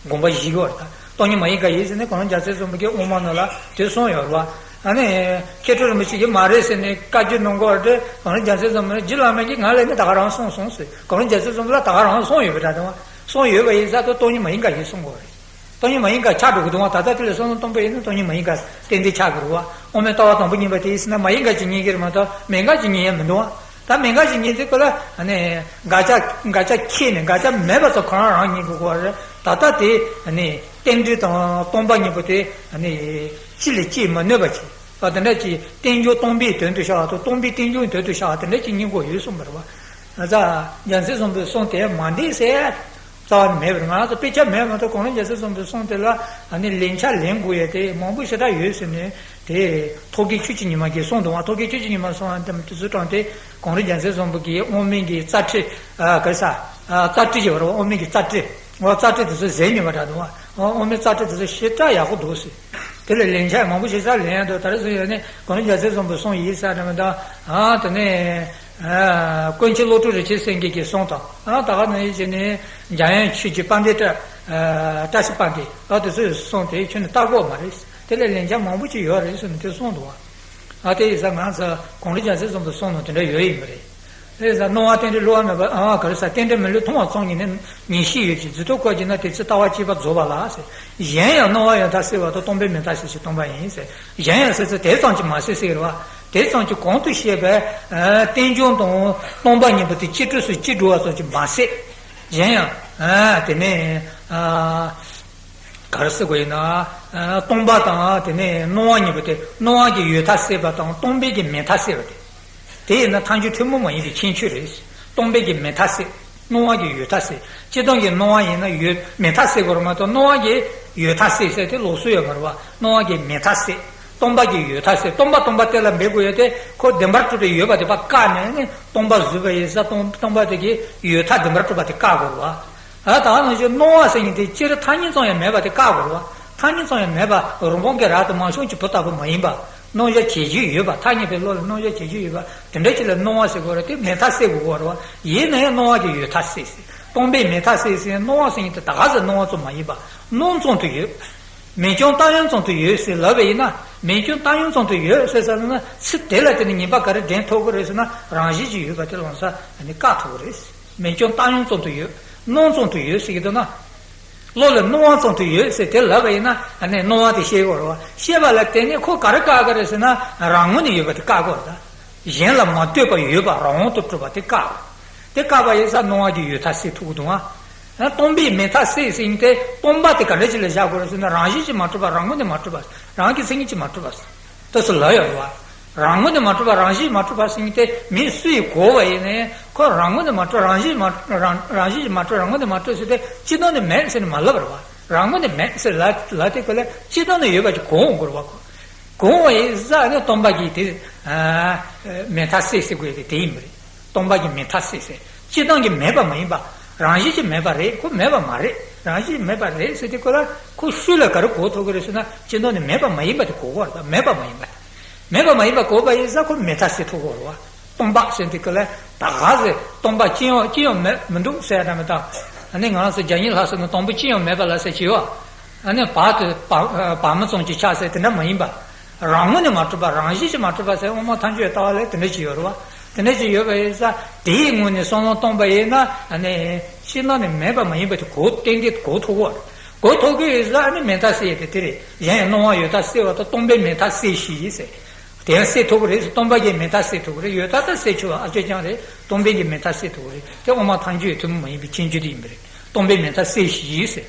དགོངས་པ་བཞེས་ཀྱི་ཡོད་རེད། ད་སྟོང་ཉིད་མ་ཡིན་དགག་ཡིན་ཟེར་ནས་གངས་རི་རྒྱལ་མཚན་བཟང་པོ་གིས་དབུ་མ་ནང་ལ་དེ་གསུངས་ཡོད་རེད་བ། ཨ་ནི་མཁས་གྲུབ་རིན་པོ་ཆེ་གིས་མ་རེད་ཟེར་ནས་བཀའ་བཀྱོན་གནང་གི་ཡོད་རེད། གངས་རི་རྒྱལ་མཚན་བཟང་པོ་ནི་རྗེ་བླ་མ་གིས་ང་ལས་མེད་ད་ག་རང་གསུངས་སོང་ཟེར། གངས་རི་རྒྱལ་མཚན་བཟང་པོ་ལ་ད་ག་རང་གསུངས་ཡོད་པའི་འདྲ་འདུག་བ། གསུངས་ཡོད་པ་ཡིན་ཙང་ད་སྟོང་ཉིད་མ་ཡིན་དགག་ཡིན་གསུང་གི་ཡོད་རེད། སྟོང་ཉིད་མ་ཡིན་དགག་ཆགས་འགྲོ་གི་འདུག་བ། ད་ལྟ་དེ་ལ་བསམ་བློ་གཏོང་པ་ཡིན་ན་སྟོང་ཉིད་མ་ཡིན་དགག་ཏན་ཏན་ཆགས་ཀྱི་རེད་བ། དབང་མེད་ལྟ་བ་དང་པོ་གཉིས་པ་དེ་ཡིན་ཟེར་ན་མ་ཡིན་དགག་ཅིག་རྙེད་ཀྱི་རེད་མ་གཏོགས་མེད་དགག་ཅིག་རྙེད་ཡ་མི་འདུག་བ། ད་མེད་དགག་ཅིག་རྙེད་དུས་སྐབས་ལ་ཨ་ནི་དགག་བྱ་དགག་བྱ་ཁྱེར་ནས་དགག་བྱ་མེད་པ་ཚོ་གང་རང་རང་རྙེད་དགོས་ཀྱི་ཡོད་རེད། ད་ལྟ་དེ་ཨ་ནི་རྟེན་འབྲེལ་དང་སྟོང་པ་གཉིས་པོ་དེ་ཨ་ནི་གཅིག་ལས་གཅིག་མ་གནོད་པ་ཅིག་ཨ་དེ་འདྲ་ཅིག་རྟེན་འབྱུང་སྟོང་པའི་དོན་དུ་བྱ་བ་དང་སྟོང་པའི་རྟེན་འབྱུང་དོན་དུ་བྱ་བ་དེ་འདྲ་ཅིག་རྙེད་དགོས་ཡོད་གསུངས་པ་རེད་བ། ང་ཚོ་རྒྱལ་མཚན་བཟང་པོའི་གསུང་དེ་མ་འགྲིག་ཟེར། རྩ་བ་ནས་མེད་པར་ང་ཚོ་དཔེ་ཆ་མེད་མ་གཏོགས་གངས་རི་རྒྱལ་མཚན་བཟང་པོའི་གསུང་དེ་ལ་ཨ་ནི་ལན་ཆ་ལེན་དགོས་ཡ་དེ་མང་པོ་ཞེ་དྲག་ཡོད་ཟེར་ནས་དེ་ཐོག་གི་ཆོས་ཀྱི་ཉི་མ་གིས་གསུངས་འདུག་བ། ཐོག་གི་ཆོས་ཀྱི་ཉི་མ་གསུངས་ཨ་དེ་དུས་ཚོད་དྲངས་ཏེ་གངས་རི་རྒྱལ་མཚན་བཟང་པོ་གིས་དབང་མེད་ཀྱི་རྩ་ཁྲིད་ཨ་ག་ས་ཨ་རྩ་ཁྲིད་ཅེས་པ་རེད་བ། དབང་མེད་ཀྱི་རྩ་ཁྲིད་འོ་རྩ་ཁྲིད་དེ་ཚོ་ཟད་ཉེ་བ་འདྲ་འདུག་བ། དབང་མེད་རྩ་ཁྲིད་དེ་ཚོ་ཞེ་དྲག་ཡག་པོ་འདུག་ཟེར། དེ་ལ་ལན་ཆ་མང་པོ་ཞེ་དྲག་ལེན་ཡ་འདུག་ད་རེས་སུ་ཡོད་ནས་གངས་རི་རྒྱལ་མཚན་བཟང་པོའི་གསུང་ཡིན་ས་འདྲ་མི་འདུག་ཨ་དེ་ནས། ཀུན་མཁྱེན་བློ་གྲོས་རིན་ཆེན་སེང་གེ་གིས་གསུངས་དང་། ཨ་ད་ག་ནང་བཞིན་ནས་འཇམ་དབྱངས་ཆོས་ཀྱི་དཔལ་ལྡན་བཀྲ་ཨ་བཀྲ་ཤིས་དཔལ་ལྡན། ཨ་དེ་ཚོས་གསུངས་ཏེ་ཁྱོན་ནས་ལྟ་དགོས་མ་རེད། དེ་ལས་ལན་ཆགས་མང་པོ་ཅིག་ཡོད་རེད་ཟེར་ནས་དེ་གསུངས་འདུག་བ། ཨ་དེ་ཡིན་ཙང་ང་ཚོ་གངས་རི་རྒྱལ་མཚན་བཟང་པོ་གསུངས་ནོ་དེ་འདྲ་ཡོད་ཡིན་པ་རེད། དེ་ཡིན་ཙང་སྣང་བ་རྟེན་འབྲེལ་བསླུ་བ་མེད་པ། ཨ་ག་རེ་ཟ། རྟེན་འབྲེལ་མི་བསླུ་མཐོང་བ་ཙམ་ཉིད་ནི་ངེས་ཤེས་ཡོད་ཅིང་། རྫུ་འཕྲུལ་བཀོད་བགྱིས་ན་དེ་ཚེ་ལྟ་བ་གཅིག་པ་རྫོགས་པ་ལགས་ཟེར། གཞན་ཡང་སྣང་བ་ཡོད་མཐའ་སེལ་བ་དང་། སྟོང་པའི་མེད་མཐའ་སེལ་ཞིང་སྟོང་པ་ཡིན་ཟེར། གཞན་ཡང་ཟེར་ཚེ་དེ་ཙམ་གྱིས་མ་ཟད་ཟེར་བ། དེ་ཙམ་གྱིས་གོང་དུ་བཤད་པའི་ཨ་རྟེན་འབྱུང་དང་སྟོང་པ་གཉིས་པོ་དེ་གཅིག་གྲོགས་སུ་གཅིག་འགྲོ་བ་ཙམ་གྱིས་མ་ཟད། གཞན་ཡང་ཨ་དེ་ནས་ཨ་ག་རེ་ཟེར་དགོས་ཡིན་ན། ཨ་སྟོང་པ་དང་དེ་ནས་སྣང་བ་གཉིས་པོ་དེ། སྣང་བ་གི་ཡོད་མཐའ་སེལ་བ་དང་སྟོང་པའི་གི་མེད་མཐའ་སེལ་བ་དེ། དེ་ཡིན་ན་ཐལ་འགྱུར་ཐུན་མོང་མ་ཡིན་པའི་ཁྱད་ཆོས་རེད། སྟོང་པའི་གི་མེད་མཐའ་སེལ། སྣང་བ་གི་ཡོད་མཐའ་སེལ། སྤྱིར་བཏང་གི་སྣང་བ་ཡིན་ན་ཡོད་མེད་མཐའ་སེལ་དགོས་རེད་མ་གཏོགས། སྣང་བ་གི་ཡོད་མཐའ་སེལ་ཟེར་དེ་ལོགས་སུ་ཡོད་མ་རེད་བ། སྣང་བ་གི་མེད་མཐའ་སེལ། སྟོང་པ་གི་ཡོད་མཐའ་སེལ། སྟོང་པ་སྟོང་པ་གཏན་ལ་འབེབས་དགོས་ཡོད་དེ། ཁོ་བདེན་པར་གྲུབ་པའི་ཡོད་པ་དེ་ཕར་བཀག་ནས་ནི་སྟོང་པ་བཟོས་པ་ཡིན་ཙང་། སྟོང་སྟོང་པ་དེ་གི་ཡོད་མཐའ་བདེན་པར་གྲུབ་པ་དེ་བཀག་དགོས་རེད་བ། ཨ་ད་ནང་བཞིན་སྣང་བ་ཟེར་མཁན་དེ་སྤྱིར་ཐ་སྙད་ཙམ་ཡང་མེད་པ་དེ་བཀག་དགོས་རེད་བ། ཐ་སྙད་ཙམ་ཡང་མེད་པ། རང་བྱུང་གི་རྭ་དང་མ་བྱུང་གི་བུ་ལྟ་བུ་མ་ཡིན་པ། རྣམ་གཞག་བྱེད་རྒྱུ་ཡོད་པ། ཐ་སྙད་པའི་བློ་ལ་རྣམ་གཞག་བྱེད་རྒྱུ་ཡོད་པ་དེ་འདྲ་ཅིག་ལ་སྣང་བ་ཟེར་དགོས་རེད། དེ་མེད་མཐའ་སེལ་དགོས་རེད་བ། ཡིན་ན་ཡང་སྣང་བ་གི་ཡོད་མཐའ་སེལ་ཟེར། སྟོང་པའི་མེད་མཐའ་སེལ་ཟེར། སྣང་བ་ཟེར་མཁན་དེ་ད་ག་ཟེར། སྣང་བ་ཙམ་མ་ཡིན་པ། སྣང་ཙམ་དུ་ཡོད། མིང་རྐྱང་བཏགས་ཡོད་ཙམ་དུ་ཡོད་ཟེར་ལབ་པ་ཡིན་ན། མིང་རྐྱང་བཏགས་ཡོད་ཙམ་དུ་ཡོད་ཟེར་ཟེར་ན། ཚིག་དེ་ལ་བརྟེན་ནས་ངེས་པ་ག་རེ་འདྲེན་ཐུབ་ཀྱི་རེད་ཟེར་ན། རང་བཞིན་གྱིས་ཡོད་པ་དེ་ལམ་སང་ནི་བཀག་ཐུབ་ཀྱི་རེད། མིང་རྐྱང་བཏགས་ཡོད་ཙམ་དུ་ཡོད། སྣང་ཙམ་དུ་ཡོད་ཟེར་གྱི་འདུག་ན། བློ་ལ་སྣང་བ་ཙམ་དུ་ཡོད་ཟེར་དེ་ལབ་པ་ཡིན་ན། ཨ་ནི་སྣང་བ་དེ་ཤེས་དགོས་རེད་བ། ཤེས་པ་ལ་བརྟེན་ནས་ཁོ་ག་རེ་བཀག་གི་རེད་ཟེར་ན། རང་ངོས་ནས་ཡོད་པ་དེ་བཀག་དགོས་རེད་ད། གཞན་ལ་མ་ལྟོས་པར་ཡོད་པ་རང་དབང་དུ་གྲུབ་པ་དེ་བཀག་དེ་བཀག་པ་ཡིན་ཙང་སྣང་བ་གི་ཡོད་མཐའ་སེལ་ཐུབ་ཀྱི་འདུག་ཨ། སྟོང་པའི་མེད་མཐའ་སེལ་ཟེར་མཁན་དེ། སྟོང་པ་དེ་ག་འདྲ་ཅིག་ལ་བཞག་དགོས་རེད་ཟེར་ན། རང་བཞིན་གྱིས་མ་གྲུབ་པ། རང་ངོས་ནས་མ་གྲུབ་པ། རང་གི་མཚན་ཉིད་ཀྱིས་མ་གྲུབ་པ། དེ་ཚོ་ལབ་ཡོད་རེད་བ། རང་ངོས་ནས་མ་གྲུབ་པ། རང་བཞིན་མ་གྲུབ་པ་ཟེར་མཁན་དེ་མི་སུ་ཡིས་གོ་བ་ཡིན་ནའི། ཁོ་རང་ངོས་ནས་མ་གྲུབ། རང་བཞིན་མ་རང་རང་བཞིན་གྱིས་མ་གྲུབ། རང་ངོས་ནས་མ་གྲུབ་ཟེར་དེ་སྤྱིར་བཏང་ནས་མེད་ཟེར་ནས་མ་ལབ་པ་རེད་བ། རང་ངོས་ནས་མེད་ཟེར་ལབ་ལབ་དེ་ཁོ་ལ་སྤྱིར་བཏང་ནས་ཡོད་པ་ཅིག་གོ་འོང་གི་རེད་བ། ཁོ་གོ་འོང་བ་ཡིན་ཙང་ནི་སྟོང་པ་གི་དེ་ཨ་མེད་མཐའ་སེལ་ཟེར་དགོས་དེ་དེ་ཡིན་པ་རེད། སྟོང་པ་གི་མེད་མཐའ་སེལ་ཟེར། སྤྱིར་བཏང་གི་མེད་པ་མ་ཡིན་པ། རང་བཞིན་གྱིས་མེད་པ་རེད། ཁོ་མེད་པ་མ་རེད། རང་བཞིན་མེད་པ་རེད་ཟེར་དུས་སྐབས་ལ་ཁོ་སུ་ལ་ག་རེ་གོ་ཐུབ་ཀྱི་རེད་ཟེར་ན། སྤྱིར་བཏང་ནི་མེད་པ་མ་ཡིན་པ་དེ་གོ་གི་རེད། མེད་པ་མ་ཡིན་པ། མེད་པ་མ་ཡིན་པ་གོ་བ་ཡིན་ཙང་ཁོ་མེད་མཐའ་སེལ་ཐུབ་ཀྱི་རེད་བ། སྟོང་པ་ཟེར་དུས་སྐབས་ལ་ད་ག་ཟེར། སྟོང་པ་ཅི་ཡང་ཅི་ཡང་མེད་མི་འདུག་ཟེར་ཡ་འདྲ་མི་འདུག་ཨ་ནི་ང་རང་ཚོ་རྒྱ་ཡིག་ལྷག་ཟེར་ན། དང་པོ་ཅི་ཡང་མེད་པ་ལ་ཟེར་གྱི་ཡོད། ཨ་ནི་བར་དུ་བར་བར་མ་ཙམ་གྱི་ཆ་ཟེར་དེ་འདྲ་མ་ཡིན་པ། རང་ངོས་ནས་མ་གྲུབ་པ། རང་བཞིན་གྱིས་མ་གྲུབ་པ་ཟེར། དབུ་མ་ཐལ་འགྱུར་ལྟ་བ་ལ་དེ་འདྲ་ཅིག་ཡོད་རེད་བ། དེ་འདྲ་ཅིག་ཡོད་པ་ཡིན་ཙང་དེའི་ངོས་ནས་བསམ་བློ་བཏང་པ་ཡིན་ན། ཨ་ནི་ཕྱི་ནང་ནས་མེད་པ་མ་ཡིན་པ་དེ་གོ། ཏན་ཏན་གོ་ཐུབ་ཀྱི་ཡོད། གོ་ཐུབ་ཀྱི་ཡོད་ཙང་ཨ་ནི་མེད་མཐའ་སེལ་ཡས་དེ་དེ་རེད། གཞན་ཡང་སྣང་བ་ཡོད་མཐའ་སེལ་བ་དང་། སྟོང་པའི་མེད་མཐའ་སེལ་ཞིང་ཟེར། དེ་ཡང་སེལ་ཐུབ་ཀྱི་རེད་ཟེར། སྟོང་པ་གི་མེད་མཐའ་སེལ་ཐུབ་ཀྱི་རེད། ཡོད་མཐའ་ད་སེལ་ཆོག་པ་ཨ་ཅོ་རྐྱང་རེད། སྟོང་པའི་གི་མེད་མཐའ་སེལ་ཐུབ་ཀྱི་རེད། དེ་དབུ་མ་ཐལ་འགྱུར་ཐུན་མོང་མ་ཡིན་པའི་ཁྱད་ཆོས་དེ་ཡིན་པ་རེད། སྟོང་པའི་མེད་མཐའ་སེལ་ཞིང་ཟེར།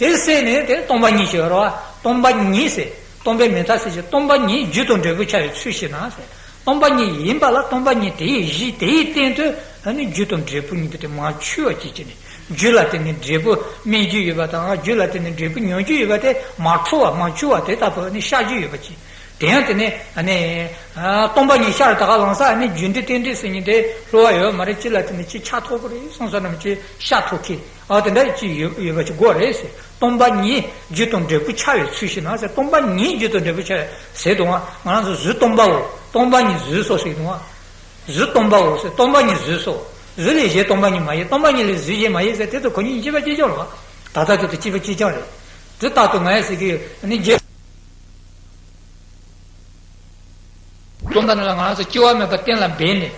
དེ་སེལ་ནས་དེ་སྟོང་པ་ཉིད་ཅེས་པ་རེད་བ། སྟོང་པ་ཉིད་ཟེར། སྟོང་པའི་མེད་མཐའ་སེལ་ཞིང་། སྟོང་པ་ཉིད་རྒྱུ་དང་འབྲས་བུར་འཆར་བའི་ཚུལ་ཤེས་ན་ཟེར། སྟོང་པ་ཉིད་ཡིན་པ་ལ། སྟོང་པ་ཉིད་དེའི་གཞི་དེའི་སྟེང་དུ་ཨ་ནི་རྒྱུ་དང་འབྲས་བུ་གཉིས་པོ་དེ་མ་འཆོལ་བ་བྱེད་ཀྱི་ནི། རྒྱུ་ལ་བརྟེན་ནས་འབྲས་བུ་སྨིན་རྒྱུ་ཡོད་པ་དང་། རྒྱུ་ལ་བརྟེན་ནས་འབྲས་བུ་མྱོང་རྒྱུ་ཡོད་པ་དེ་མ་འཁྲུལ་བ་མ་འཆོལ་བ་དེ་ལྟ་བུ་ནི་ཤར་རྒྱུ་ཡོད་པ་ཅིག་དེ་ཡང་དེ་ནས་ཨ་ནི་ཨ་སྟོང་པ་ཉིད་ཤར་ད་ག་ལངས་ས། ཨ་ནི་རྒྱུ་འབྲས་རྟེན་འབྲེལ་ཟེར་མཁན་དེ་བསླུ་བ་ཡོད་མ་རེད། གཅིག་ལ་བརྟེན་ནས་གཅིག་ཆགས་ཐུབ་ཀྱི་རེད། སོང་ཙང་ནམ་གཅིག་ཤར་ཐུབ་ཀྱི། ཨ་དེ་འདྲ་གཅིག་ཡོད་ཡོད་པ་ཅིག་དགོས་རེད་ཟེར། སྟོང་པ་ཉིད་རྒྱུ་དང་འབྲས་བུར་འཆར་བའི་ཚུལ་ཤེས་ན་ཟེར། སྟོང་པ་ཉིད་རྒྱུ་དང་འབྲས་བུར་འཆར་བའི་ཟེར་དུས་ང་རང་ཚོ་གཟུགས་སྟོང་པའོ། སྟོང་པ་ཉིད་གཟུགས་སོ་ཟེར་དུས། གཟུགས་སྟོང་པའོ་ཟེར། སྟོང་པ་ཉིད་གཟུགས་སོ། གཟུགས་ལས་གཞན་སྟོང་པ་ཉིད་མ་ཡིན། སྟོང་པ་ཉིད་ལས་གཟུགས་གཞན་མ་ཡིན་ཟེར། དེ་ཚོ་ཁོ་གཉིས་གཅིག་པ་གཅིག་རྐྱང་རེད་བ། ད་ལྟ་དེ་དང་གཅིག་པ་གཅིག་རྐྱང་རེད། དེ་ལྟར་དུ་ང་ཡང་ཟེར་གྱི་ཡོད། ཨ་ནི་རྗེ་བཙུན་པ་ནི་ལ་ང་རང་ཚོ་སྐྱེ་བ་མེད་པ་གཏན་ལ་འབེབས་ནས།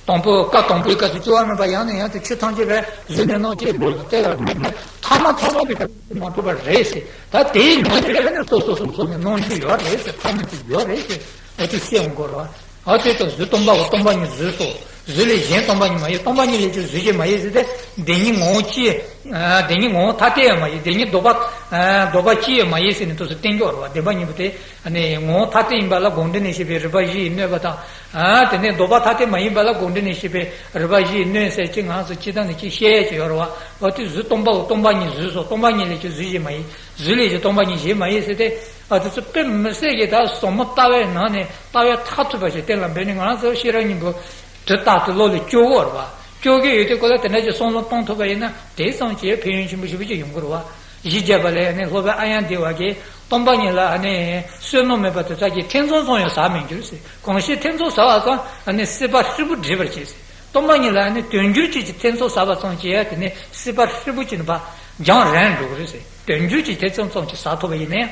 དང་པོ་སྐབས་དང་པོའི་སྐབས་སུ་སྐྱེ་བ་མེད་པ་ཡང་ནས་ཡང་དུ་ཆོས་ཐམས་ཅད་པའི་གཟུགས་ནས་སྣང་སྐྱེ་འགྲོ་ལ་གཏན་ལ་འབེབས་ནས། ཐ་མ་ཐ་མ་དེ་ག་མ་གྲུབ་པ་རེད་ཟེར། ད་དེའི་ནང་ནས་ནི་སོ་སོ་སོ་སོ་ནས་སྣང་རྒྱུ་ཡོད་རེད་ཟེར། ཐ་མ་དེ་ཡོད་རེད་ཟེར། ཨ་ཅེ་སྐྱེ་འོང་དགོས་རེད་བ། ཨ་དེ་ལྟར་གཟུགས་སྟོང་པའོ། སྟོང་པ་ཉིད་གཟུགས་སོ། གཟུགས་ལས་གཞན་སྟོང་པ་ཉིད་མ་ཡིན། སྟོང་པ་ཉིད་ལས་ཀྱང་གཟུགས་གཞན་མ་ཡིན་ཟེར་ཏེ། བདེན་གཉིས་ངོ་བོ་སྤྱི། ཨ་བདེན་གཉིས་ངོ་བོ་ཐ་དད་ཡང་མ་ཡིན། བདེན་གཉིས་ལྡོག་པ། ཨ་ལྡོག་པ་སྤྱི་ཡང་མ་ཡིན་ཟེར་ནས་དུས་སུ་བསྟན་གྱི་ཡོད་རེད་བ། བདེན་པ་གཉིས་པོ་དེ་ཨ་ནི་ངོ་བོ་ཐ་དད་ཡིན་པ་ལ་དགོངས་འགྲེལ་ནས་བཤད་པའི་རིགས་པ་བཞི་ཡིས་གནོད་པ་དང་། ཨ་དེ་ནས་ལྡོག་པ་ཐ་དད་མ་ཡིན་པ་ལ་དགོངས་འགྲེལ་ནས་བཤད་པའི་རིགས་པ་བཞི་ཡིས་གནོད་ཟེར་གྱི། ང་ཚོ་སྤྱིར་བཏང་ནས་ཅིག་བཤད་ཡས་ཅིག་ཡོད་རེད་བ། འོ་དེ་གཟུགས་སྟོང་པའོ། སྟོང་པ་ཉིད་གཟུགས་སོ། སྟོང་པ་ཉིད་ལས་ཀྱང་གཟུགས་གཞན་མ་ཡིན། གཟུགས་ལས་ཀྱང་སྟོང་པ་ཉིད་གཞན་མ་ཡིན་ཟེར་ཏེ། ཨ་དེ་ཚོ་དཔེ་མི་སྲིད་ཀྱི་ད་ཟབ་མོ་ལྟ་བའི་ནང་ནས་ལྟ་བའི་མཐར་ཐུག་པ་ཞིག་གཏན་ལ་འབེབས་ནས། ང་རང་ཚོ་ཤེས་རབ་སྙིང་པོ་དེ་ལྟར་དུ་བློ་ལ་སྐྱོར་དགོས་རེད་བ། སྐྱོར་གྱི་ཡོད་དུས་སྐབས་ལ་དེ་འདྲ་ཅིག་བསམ་བློ་གཏོང་ཐུབ་པ་ཡིན་ན། དེ་ཙམ་གྱིས་ཕན་ཡོན་ཆེན་པོ་ཞེ་པོ་ཅིག་ཡོང་གི་རེད་བ། གཞི་བརྒྱད་པ་ལས་ནི་སློབ་དཔོན་ཨཱརྱ་དེ་བ་གིས། སྟོང་པ་ཉིད་ལ་ཨ་ནི་བསོད་ནམས་མེད་པ་དེ་དག་གིས། ཐེ་ཚོམ་ཙམ་ཡང་ཟ་མི་འགྱུར་ཟེར། གང་ཞིག་ཐེ་ཚོམ་ཟ་བ་ཙམ་ཨ་ནི་སྲེད་པ་ཧྲིལ་པོ་འདྲེས་པར་བྱེད་ཟེར། སྟོང་པ་ཉིད་ལ་ནི་དོན་འགྱུར་གྱི་ཐེ་ཚོམ་ཟ་བ་ཙམ་གྱིས་དེ་ནི་སྲིད་པ་ཧྲིལ་པོ་ཅིག་ནི་ཕར་འགྱངས་རན་འགྲོ་གི་རེད་ཟེར། དོན་འགྱུར་གྱི་ཐེ་ཚོམ་ཙམ་གྱིས་ཟ་ཐུབ་པ་ཡིན་ན་ཡང་།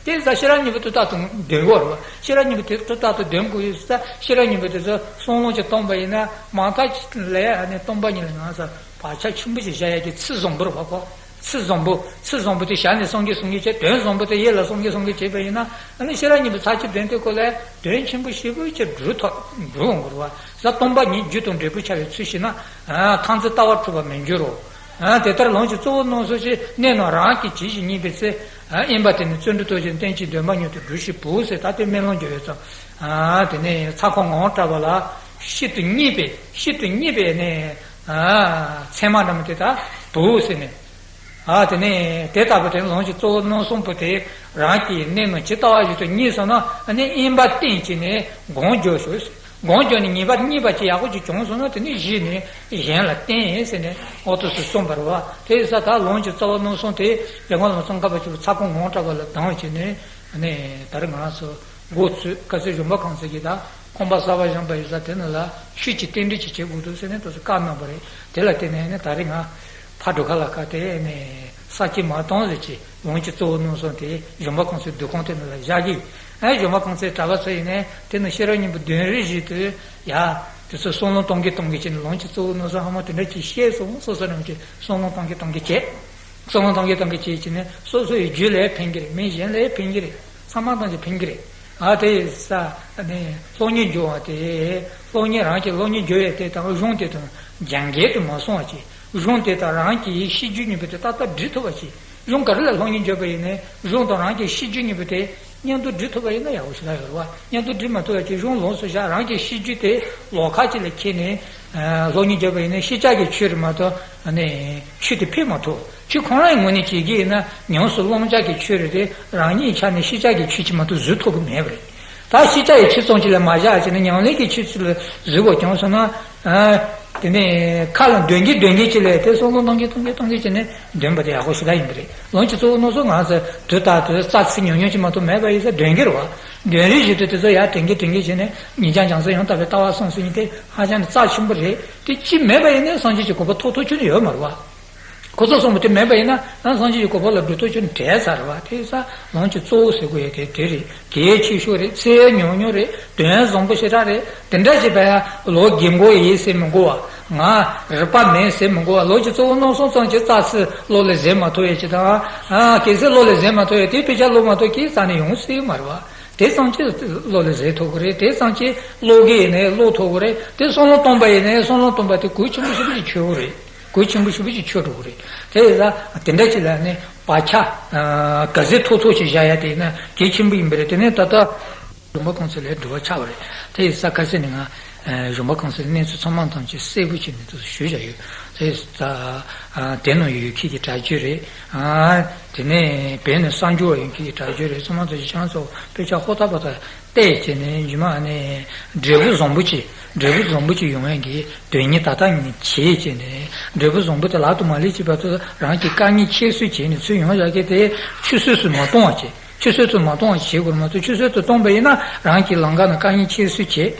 དེ་ཡིན་ཙང་ཤེས་རབ་སྙིང་པོ་དེ་ལྟར་དུ་འདོན་དགོས་རེད་བ། ཤེས་རབ་སྙིང་པོ་དེ་ལྟར་དུ་འདོན་དགོས་ཡོད་ཙང་ཤེས་རབ་སྙིང་པོ་དེ་ཚོ་བསམ་བློ་ཅིག་བཏང་པ་ཡིན་ན་མང་དག་ཅིག་ལ་ནི་སྟོང་པ་ཉིད་ལ་ང་ཚོ་བག་ཆགས་ཆེན་པོ་ཞིག་བཞག་ཡ་གི་ཚུལ་བཟང་པོ་རེད་བ་ཁོ། ཚུལ་བཟང་པོ། ཚུལ་བཟང་པོ་དེ་ཞལ་ནས་གསུང་གི་གསུང་གི་བྱས། དོན་བཟང་པོ་དེ་ཡིད་ལ་གསུང་གི་གསུང་གི་བྱས་པ་ཡིན་ན། ཨ་ནི་ཤེས་རབ་སྙིང་པོ་ཚར་གཅིག་འདོན་དུས་སྐབས་ལ་དོན་ཆེན་པོ་ཞེ་པོ་ཅིག་འགྲུབ་ཐུབ་འགྲུབ་འོང་གི་རེད་བ། ས་སྟོང་པ་ཉིད་རྒྱུ་དང་འབྲས་བུ་ཁྱབ་པའི་ཚུལ་ཤེས་ན། ཨ། ཐང་ཚེ་ལྟ་བ་འཁྲུལ་པར་མི་འགྱུར་རོ། ཨ། དེ་ལྟར་ལམ་གྱི་གཙོ་བོ་རྣམ་གསུམ་ཞེས། གནས་རྣམས་རང་གིས་ཇི་བཞིན་རྙེད་པའི་ཚེ། ཨ། དབེན་པ་དེ་ནི་བརྩོན་འགྲུས་རྟོག་བཅས་ནི། རྟེན་ཅིང་ལྡན་པ་མྱུར་དུ་འགྲུབ་ཕྱིར་བོས་ཟེར། ད་དེ་སྨོན་ལམ་རྒྱག་ཡོད་ཙང་། ཨ། དེ་ནས་ཚ་ཁོ་ངོ་བོ་བཀྲ་བ་ལ་ཤིན་ཏུ་རྙེད་པའི་ཤིན་ཏུ་རྙེད་པའི་ནི། ཨ། མཚན་མ་འདྲ་མོ་དེ་དག་བོས་ཟེར་ནས། ཨ། དེ་ནས་དེ་ལྟ་བུ་དེ་ལམ་གྱི་གཙོ་བོ་རྣམ་གསུམ་པོ་དེ་རང་གི་གནས་རྣམས་ཇི་ལྟ་བ་བཞིན་དུ་རྙེད་སོང་ན། ཨ་ནི་དབེན་པ་བསྟེན་བྱས་ནས་སྒོམ་རྒྱག་ཤོག། སྒོམ་རྒྱག་ནས་ངེས་པར་རྙེད་པ་ཅིག་ཡག་པོ་ཅིག་བྱུང་སོང་ན་དེ་ནས་གཞི་ནས་གཞན་ལ་བསྟན་ཟེར་ནས་འོ་དེ་ཚོ་གསུངས་པ་རེད་བ། དེ་ཡིན་ཙང་ད་ལམ་གྱི་རྩ་བ་རྣམ་གསུམ་དེ་ལས་ངན་ལམ་ཙོང་ཁ་པ་ཆེན་པོ་ཚ་ཁོ་ངོ་བོ་བཀྲ་བ་ལ་སྡང་བྱས་ནས། ཨ་ནི་ད་རེས་ང་ཚོ་འགོ་ཚུགས་སྐབས་སུ་གཞོན་པ་གང་ཚོ་གིས་ད་ཁང་པ་གསར་པ་བཞེངས་པ་ཡིན་ཙང་དེ་ནང་ལ་ཆོས་ཀྱི་རྟེན་འབྲེལ་ཅིག་བྱེད་དགོས་འདུག་ཟེར་ནས་དེ་ཚོ་བཀའ་གནང་བ་རེད། དེ་ལ་བརྟེན་ནས་ནི་ད་རེས་ང་ཕར་འགྲོ་ཁ་ལ་ཁ་དེ་ནས་ས་ཆ་མ་བཏང་ཟེར་གྱི་ལམ་གྱི་གཙོ་བོ་རྣམ་གསུམ་དེ་གཞོན་པ་གང་ཚོའི་འདུ་ཁང་དེ་ནང་ལ་བཞག་གི། ཨ། གཞོན་པ་གང་ཚོའི་གྲྭ་པ་ཚོ་ཡིན་ནས་དེ་ནང་ཤེས་རབ་སྙིང་པོ་འདོན་རེས་བྱེད་དུས་ཡ། དེ་ཚོ་བསམ་བློ་གཏོང་གི་གཏོང་གི་བྱས་ནས་ལམ་གྱི་གཙོ་བོ་རྣམ་གསུམ་ཧ་མ་དེ་འདྲ་ཅིག་ཤེས་སོང་། སོ་སོ་རང་གིས་བསམ་བློ་གཏོང་གི་གཏོང་གི་བྱས། བསམ་བློ་གཏོང་གི་གཏོང་གི་བྱས་བྱས་ནས་སོ་སོ་ཡི་རྒྱུད་ལ་ཕན་གྱི་རེད། མི་གཞན་ལ་ཕན་གྱི་རེད། ཚང་མ་གཏོང་གི་ཕན་གྱི་རེད། ཨ། དེ་ཡིན་ཙང་ནི་སློབ་གཉེར་སྦྱོང་བ་དེ། སློབ་གཉེར་རང་གི་སློབ་གཉེར་སྦྱོང་ཡས་དེ་དང་གཞུང་དེ་དང་རྒྱབ་འགལ་དུ་མ་སོང་བ་བྱས། གཞུང་དེ་དང་རང་གི་ཤེས་རྒྱུད་གཉིས་པོ་དེ་ཏག་ཏག་སྒྲིལ་ཐུབ་པ་བྱས། གཞུང་ག་རེ་ལ་སློབ་གཉེར་བྱེད་པ་ཡིན་ནའི་གཞུང་དང་རང་གི་ཤེས་རྒྱུད་གཉིས་པོ་དེ་མཉམ་དུ་སྒྲིལ་ཐུབ་པ་ཡིན་ན་ཡག་པོ་ཞེ་དྲག་ཡོད་རེད་བ། མཉམ་དུ་སྒྲིལ་མ་ཐུབ་པ་བྱས་གཞུང་ལོགས་སུ་བཞག། རང་གི་ཤེས་རྒྱུད་དེ་ལོགས་ཁ་ཅིག་ལ་འཁྱེར་ནས། ཨ། སློབ་གཉེར་བྱེད་པ་ཡིན་ན་ཤེས་བྱ་གི་ཆོས་རེད་མ་གཏོགས་ནི་ཆོས་དེ་ཕྱེ་མ་ཐུབ། ཆོས་ཁོ་རང་གི་ངོས་ནས་བྱེད་ཀྱི་ཡིན་ན་ཉམས་སུ་བླང་བྱ་གི་ཆོས་རེད་དེ། རང་ཉིད་ཆ་ནས་ཤེས་བྱ་གི་ཆོས་ཅིག་མ་གཏོགས་བཟོ་ཐུབ་ཀྱི་མེད་པ་རེད། ད་ཤེས་བྱ་ཡི་ཆོས་ཙམ་ཅིག་ལ་མ་བཞག་བྱས་ནས་ཉམས་ལེན་གྱི་ཆོས་ཚུལ་ལ་བཟོ་དགོས་བྱུང་སོང་ན། ཨ། དེ་ནས་ཁ་ལ་འདོན་གྱིན་འདོན་གྱིན་ཅིག་ལ་དེ་སོང་ཙང་གཏོང་གིན་གཏོང་གིན་གཏོང་གིན་བྱས་ནས་འདོན་པ་དེ་ཡག་པོ་ཞེ་དྲག་ཡིན་པ་རེད། ལམ་གྱི་གཙོ་བོ་རྣམ་གསུམ་ང་ཚོ་དུས་རྟག་ཏུ་རྩ་ཚིག་ཉུང་ཉུང་ཅིག་མ་གཏོགས་མེད་པ་ཡིན་ཙང་འདོན་གྱི་རེད་བ། འདོན་རེས་བྱེད་དུས་དེ་ཚོ་ཡར་དྲན་གྱིན་དྲན་གྱིན་བྱས་ནས་ཉིན་རྐྱང་རྐྱང་ཚོ་ཡང་དག་པའི་ལྟ་བ་སོང་ཟིན་ནས་དེ་ཧ་ཅང་ནས་རྩ་ཆེན་པོ་རེད། དེ་གཅིག་མེད་པ་ཡིན་ན་སངས་རྒྱས་ཀྱི་གོ་འཕང་ཐོབ་ཐུབ་ཀྱི་ཡོད་མ་རེད་བ། ཁོ་ཚོ་གསུངས་པ་དེ་མེད་པ་ཡིན་ན་ཡང་སངས་རྒྱས་ཀྱི་གོ་འཕང་ལ་འགྲོ་ཐུབ་ཀྱི་བྲལ་ཚར་བ། དེ་ས་ལམ་གྱི་གཙོ་བོ་ཟེར་དགོས་ཡ་དེ་དེ་རེད། གལ་ཆེ་ཤོས་རེད། ཚད་ཉུང་ཉུང་རེད། དོན་བཟང་པོ་ཞེ་དྲག་རེད། དེ་འདྲ་བྱས་པ་ཡང་ལོ་རྒན་གོག་ཡིན་ཟེར་མི་དགོས་བ། ང་རིག་པ་མེད་ཟེར་མི་དགོས་བ། ལམ་གྱི་གཙོ་བོ་རྣམ་གསུམ་ཙམ་གྱི་རྩ་ཚིག་བློ་ལ་གཟིགས་མ་ཐུབ་ཡ་ཅིག་དང་། ཨ། གལ་སྲིད་བློ་ལ་གཟིགས་མ་ཐུབ་ཡ་དེ་དཔེ་ཆ་ཀློག་མ་ཐུབ་ཀྱི་རྩ་ནས་ཡོང་སྲིད་མ་རེད་བ། དེ་ཙམ་གྱིས་བློ་ལ་གཟིགས་ཐུབ་ཀྱི་རེད། དེ་ཙམ་གྱིས་ཀློག་གི་ཡིན་ནའི་ཀློག་ཐུབ་ཀྱི་རེད། དེ་བསམ་བློ་གཏོང་པ་ཡིན་ནའི་བསམ་བློ་གཏོང་པ་དེ་གལ་ཆེན་པོ་ཞེ་པོ་ཅིག་ཆགས་ཀྱི་རེད། གལ་ཆེན་པོ་ཞེ་པོ་ཅིག་ཆགས་འགྲོ་གི་རེད། དེ་ཡིན་ཙང་དེ་འདྲ་ཅིག་ལ་ནི་བག་ཆགས་ག་ཚོད་མཐོ་མཐོ་ཞིག་བཞག་ཡ་དེ་ཡིན་ན་གལ་ཆེན་པོ་ཡིན་པ་རེད། དེ་ནས་ད་ལྟ་གཞོན་པ་གང་ཚོ་ལ་འབྲེལ་བ་ཆགས་པ་རེད། དེ་ཡིན་ཙང་ཁ་སང་ནས་ང་གཞོན་པ་གང་ཚོ་ལ་གནས་ཚུལ་ཚང་མ་ཐམས་ཅད་གསལ་པོ་བྱས་ནས་དེ་ཚོ་ཞུས་བཞག་ཡོད། དེ་ཡིན་ཙང་དེ་ནང་ཡོད་མཁན་གྱི་གྲྭ་རྒྱུན་རེད། དེ་ནས་བོད་ནས་གསར་འབྱོར་བ་ཡོད་མཁན་གྱི་གྲྭ་རྒྱུན་རེད། ཚང་མ་ཐམས་ཅད་ཁྱེད་རང་ཚོ་དཔེ་ཆ་ཧུར་ཐག་པ་ཐག་བལྟས་བྱས་ནས་རྗེས་མ་ནས་འབྲས་བུ་བཟང་པོ་ཅིག་འབྲས་བུ་བཟང་པོ་ཅིག་ཡོང་ཡག་གི་དོན་གཉེར་ད་ལྟ་ནས་བྱས་བྱས་ནས། འབྲས་བུ་བཟང་པོ་དེ་ལག་ཏུ་མ་ལུས་ཀྱི་བར་དུ་རང་གི་དཀའ་ངལ་ཁྱད་གསོད་བྱས་ནས་ཚུར་ཡོང་ཡག་གི་དེ་ཆུད་ཟོས་སུ་མ་གཏོང་བ་བྱས། ཆུད་ཟོས་སུ་མ་གཏོང་བ་བྱེད་དགོས་མ་གཏོགས། ཆུད་ཟོས་སུ་གཏོང་པ་ཡིན་ན་རང་གི་ལམ་ཁ་ནས་དཀའ་ངལ་ཁྱད་གསོད་བྱས།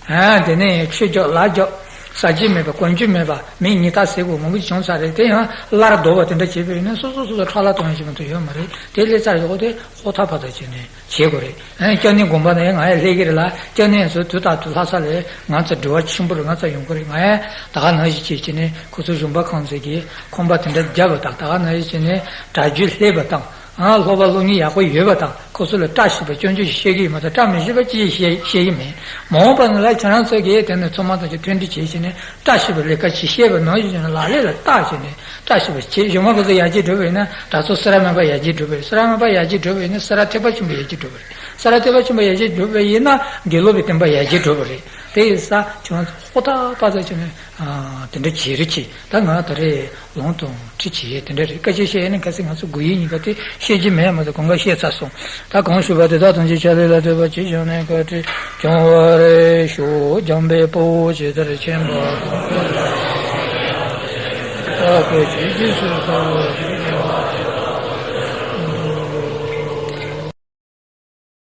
ཨ། དེ་ནས་ཆོས་རྒྱག་ལཱ་རྒྱག་ཟ་རྒྱུ་མེད་པ་གོན་རྒྱུ་མེད་པ་མི་ཉིས་རྟག་ཟེར་དགོས་མང་པོ་ཅིག་བྱུང་ཚར་རེད། དེ་ཡང་སླར་ལྡོག་པ་དེ་འདྲ་བྱས་པ་ཡིན་ན་སོ་སོ་སོ་སོ་ཁྲག་ལག་གཏོང་ཡ་ཞིག་མ་གཏོགས་ཡོད་མ་རེད། དེ་སླེབས་ཚར་ཡོད་དེ་ཧུར་ཐག་ཕར་ཐག་བྱས་ནས་བྱེད་དགོས་རེད། ཨ། སྐྱབས་གནས་དགོན་པ་ནས་ང་ཡང་སླེབས་ཀྱི་རེད་ལ། སྐྱབས་གནས་ཚོ་དུས་རྟག་ཏུ་ལྷ་ས་ལ་ང་ཚོ་འབྲེལ་བ་ཆེན་པོ་རེད། ང་ཚོ་ཡོང་གི་རེད། ང་ཡང་ད་ག་ནང་བཞིན་བྱས་བྱས་ནས་ཁོ་ཚོ་གཞོན་པ་གང་ཚོད་ཀྱིས་ཁང་པ་དེ་འདྲ་བརྒྱབ་པ་དང་། ད་ག་ནང་བཞིན་བྱས་ནས་གྲྭ་རྒྱུན་སླེབས་པ་དང་། ཨ། སློབ་པ་སློབ་གཉེར་ཡག་པོ་ཡོད་པ་དང་། ཁོ་ཚོ་ལ་བཀྲ་ཤིས་པ་སྐྱོན་བརྗོད་ཞིག་བཤད་ཀྱི་ཡོད་མ་གཏོགས་བཀྲ་མི་ཤིས་པ་ཅི་ཡང་བཤད་བཤད་ཀྱི་མེད། མ་འོངས་པ་ནང་ལ་ཁྱེད་རང་ཚོ་གིས་དེ་ནས་ཚང་མ་དང་ཅིག་མཐུན་སྒྲིལ་བྱས་བྱས་ནས་བཀྲ་ཤིས་པའི་ལས་ཀ་ཅིག་བཤད་པ་ནང་བཞིན་བྱས་ནས་ལག་ལེན་ལ་བསྟར་བྱས་ནས་བཀྲ་ཤིས་པ་བྱེད། གཞུང་མ་ཁོ་ཚོ་ཡར་རྒྱས་འགྲོ་བ་ཡིན་ན་དགྲ་ཚོགས་སེ་ར་སྨད་པ་ཡར་རྒྱས་འགྲོ་བ་རེད། སེ་ར་སྨད་པ་ཡར་རྒྱས་འགྲོ་བ་ཡིན་ན་སེ་ར་ཐེག་པ་ཆེན་པོ་ཡར་རྒྱས་འགྲོ་བ་རེད། སེ་ར་ཐེག་པ་ཆེན་པོ་ཡར་རྒྱས་འགྲོ་བ་ཡིན་ན་དགེ་ལུགས་པའི་བསྟན་པ་ཡར་རྒྱས་འགྲོ་བ་རེད། དེ་ཡིན་ཙང་ཁྱེད་རང་ཚོ་ཧུར་ཐག་པ་ཚོ་བྱས་ནས་དེ་འདྲ་བྱེད་རེ་བྱེད། ད་ང་ད་རེས་ལམ་དང་ཁྲིད་བྱེད་དེ་འདྲ་རེད། སྐད་ཆ་བཤད་ཡས་ནི་གལ་སྲིད་ང་ཚོ་དགོས་ཡིག་གཉིས་ཀ་དེ་བཤད་རྒྱུ་མེད་མ་གཏོགས་གང་ག་བཤད་ཚར་སོང་། ད་གང་ཞུས་པ་དེ་དག་ཐམས་ཅད་ཕྱག་ལེན་ལ་ལྟོས་པ་ཅིག་བྱུང་ནས་བཀའ་དྲིན་སྐྱོང་བར་ཤོག། འཇམ་དཔལ་དཔའ་བོས་ཇི་ལྟར་མཁྱེན་པ་དང་། བདག་གིས་ཇི་བཞིན་སུ་བལྟ་བར་བགྱི།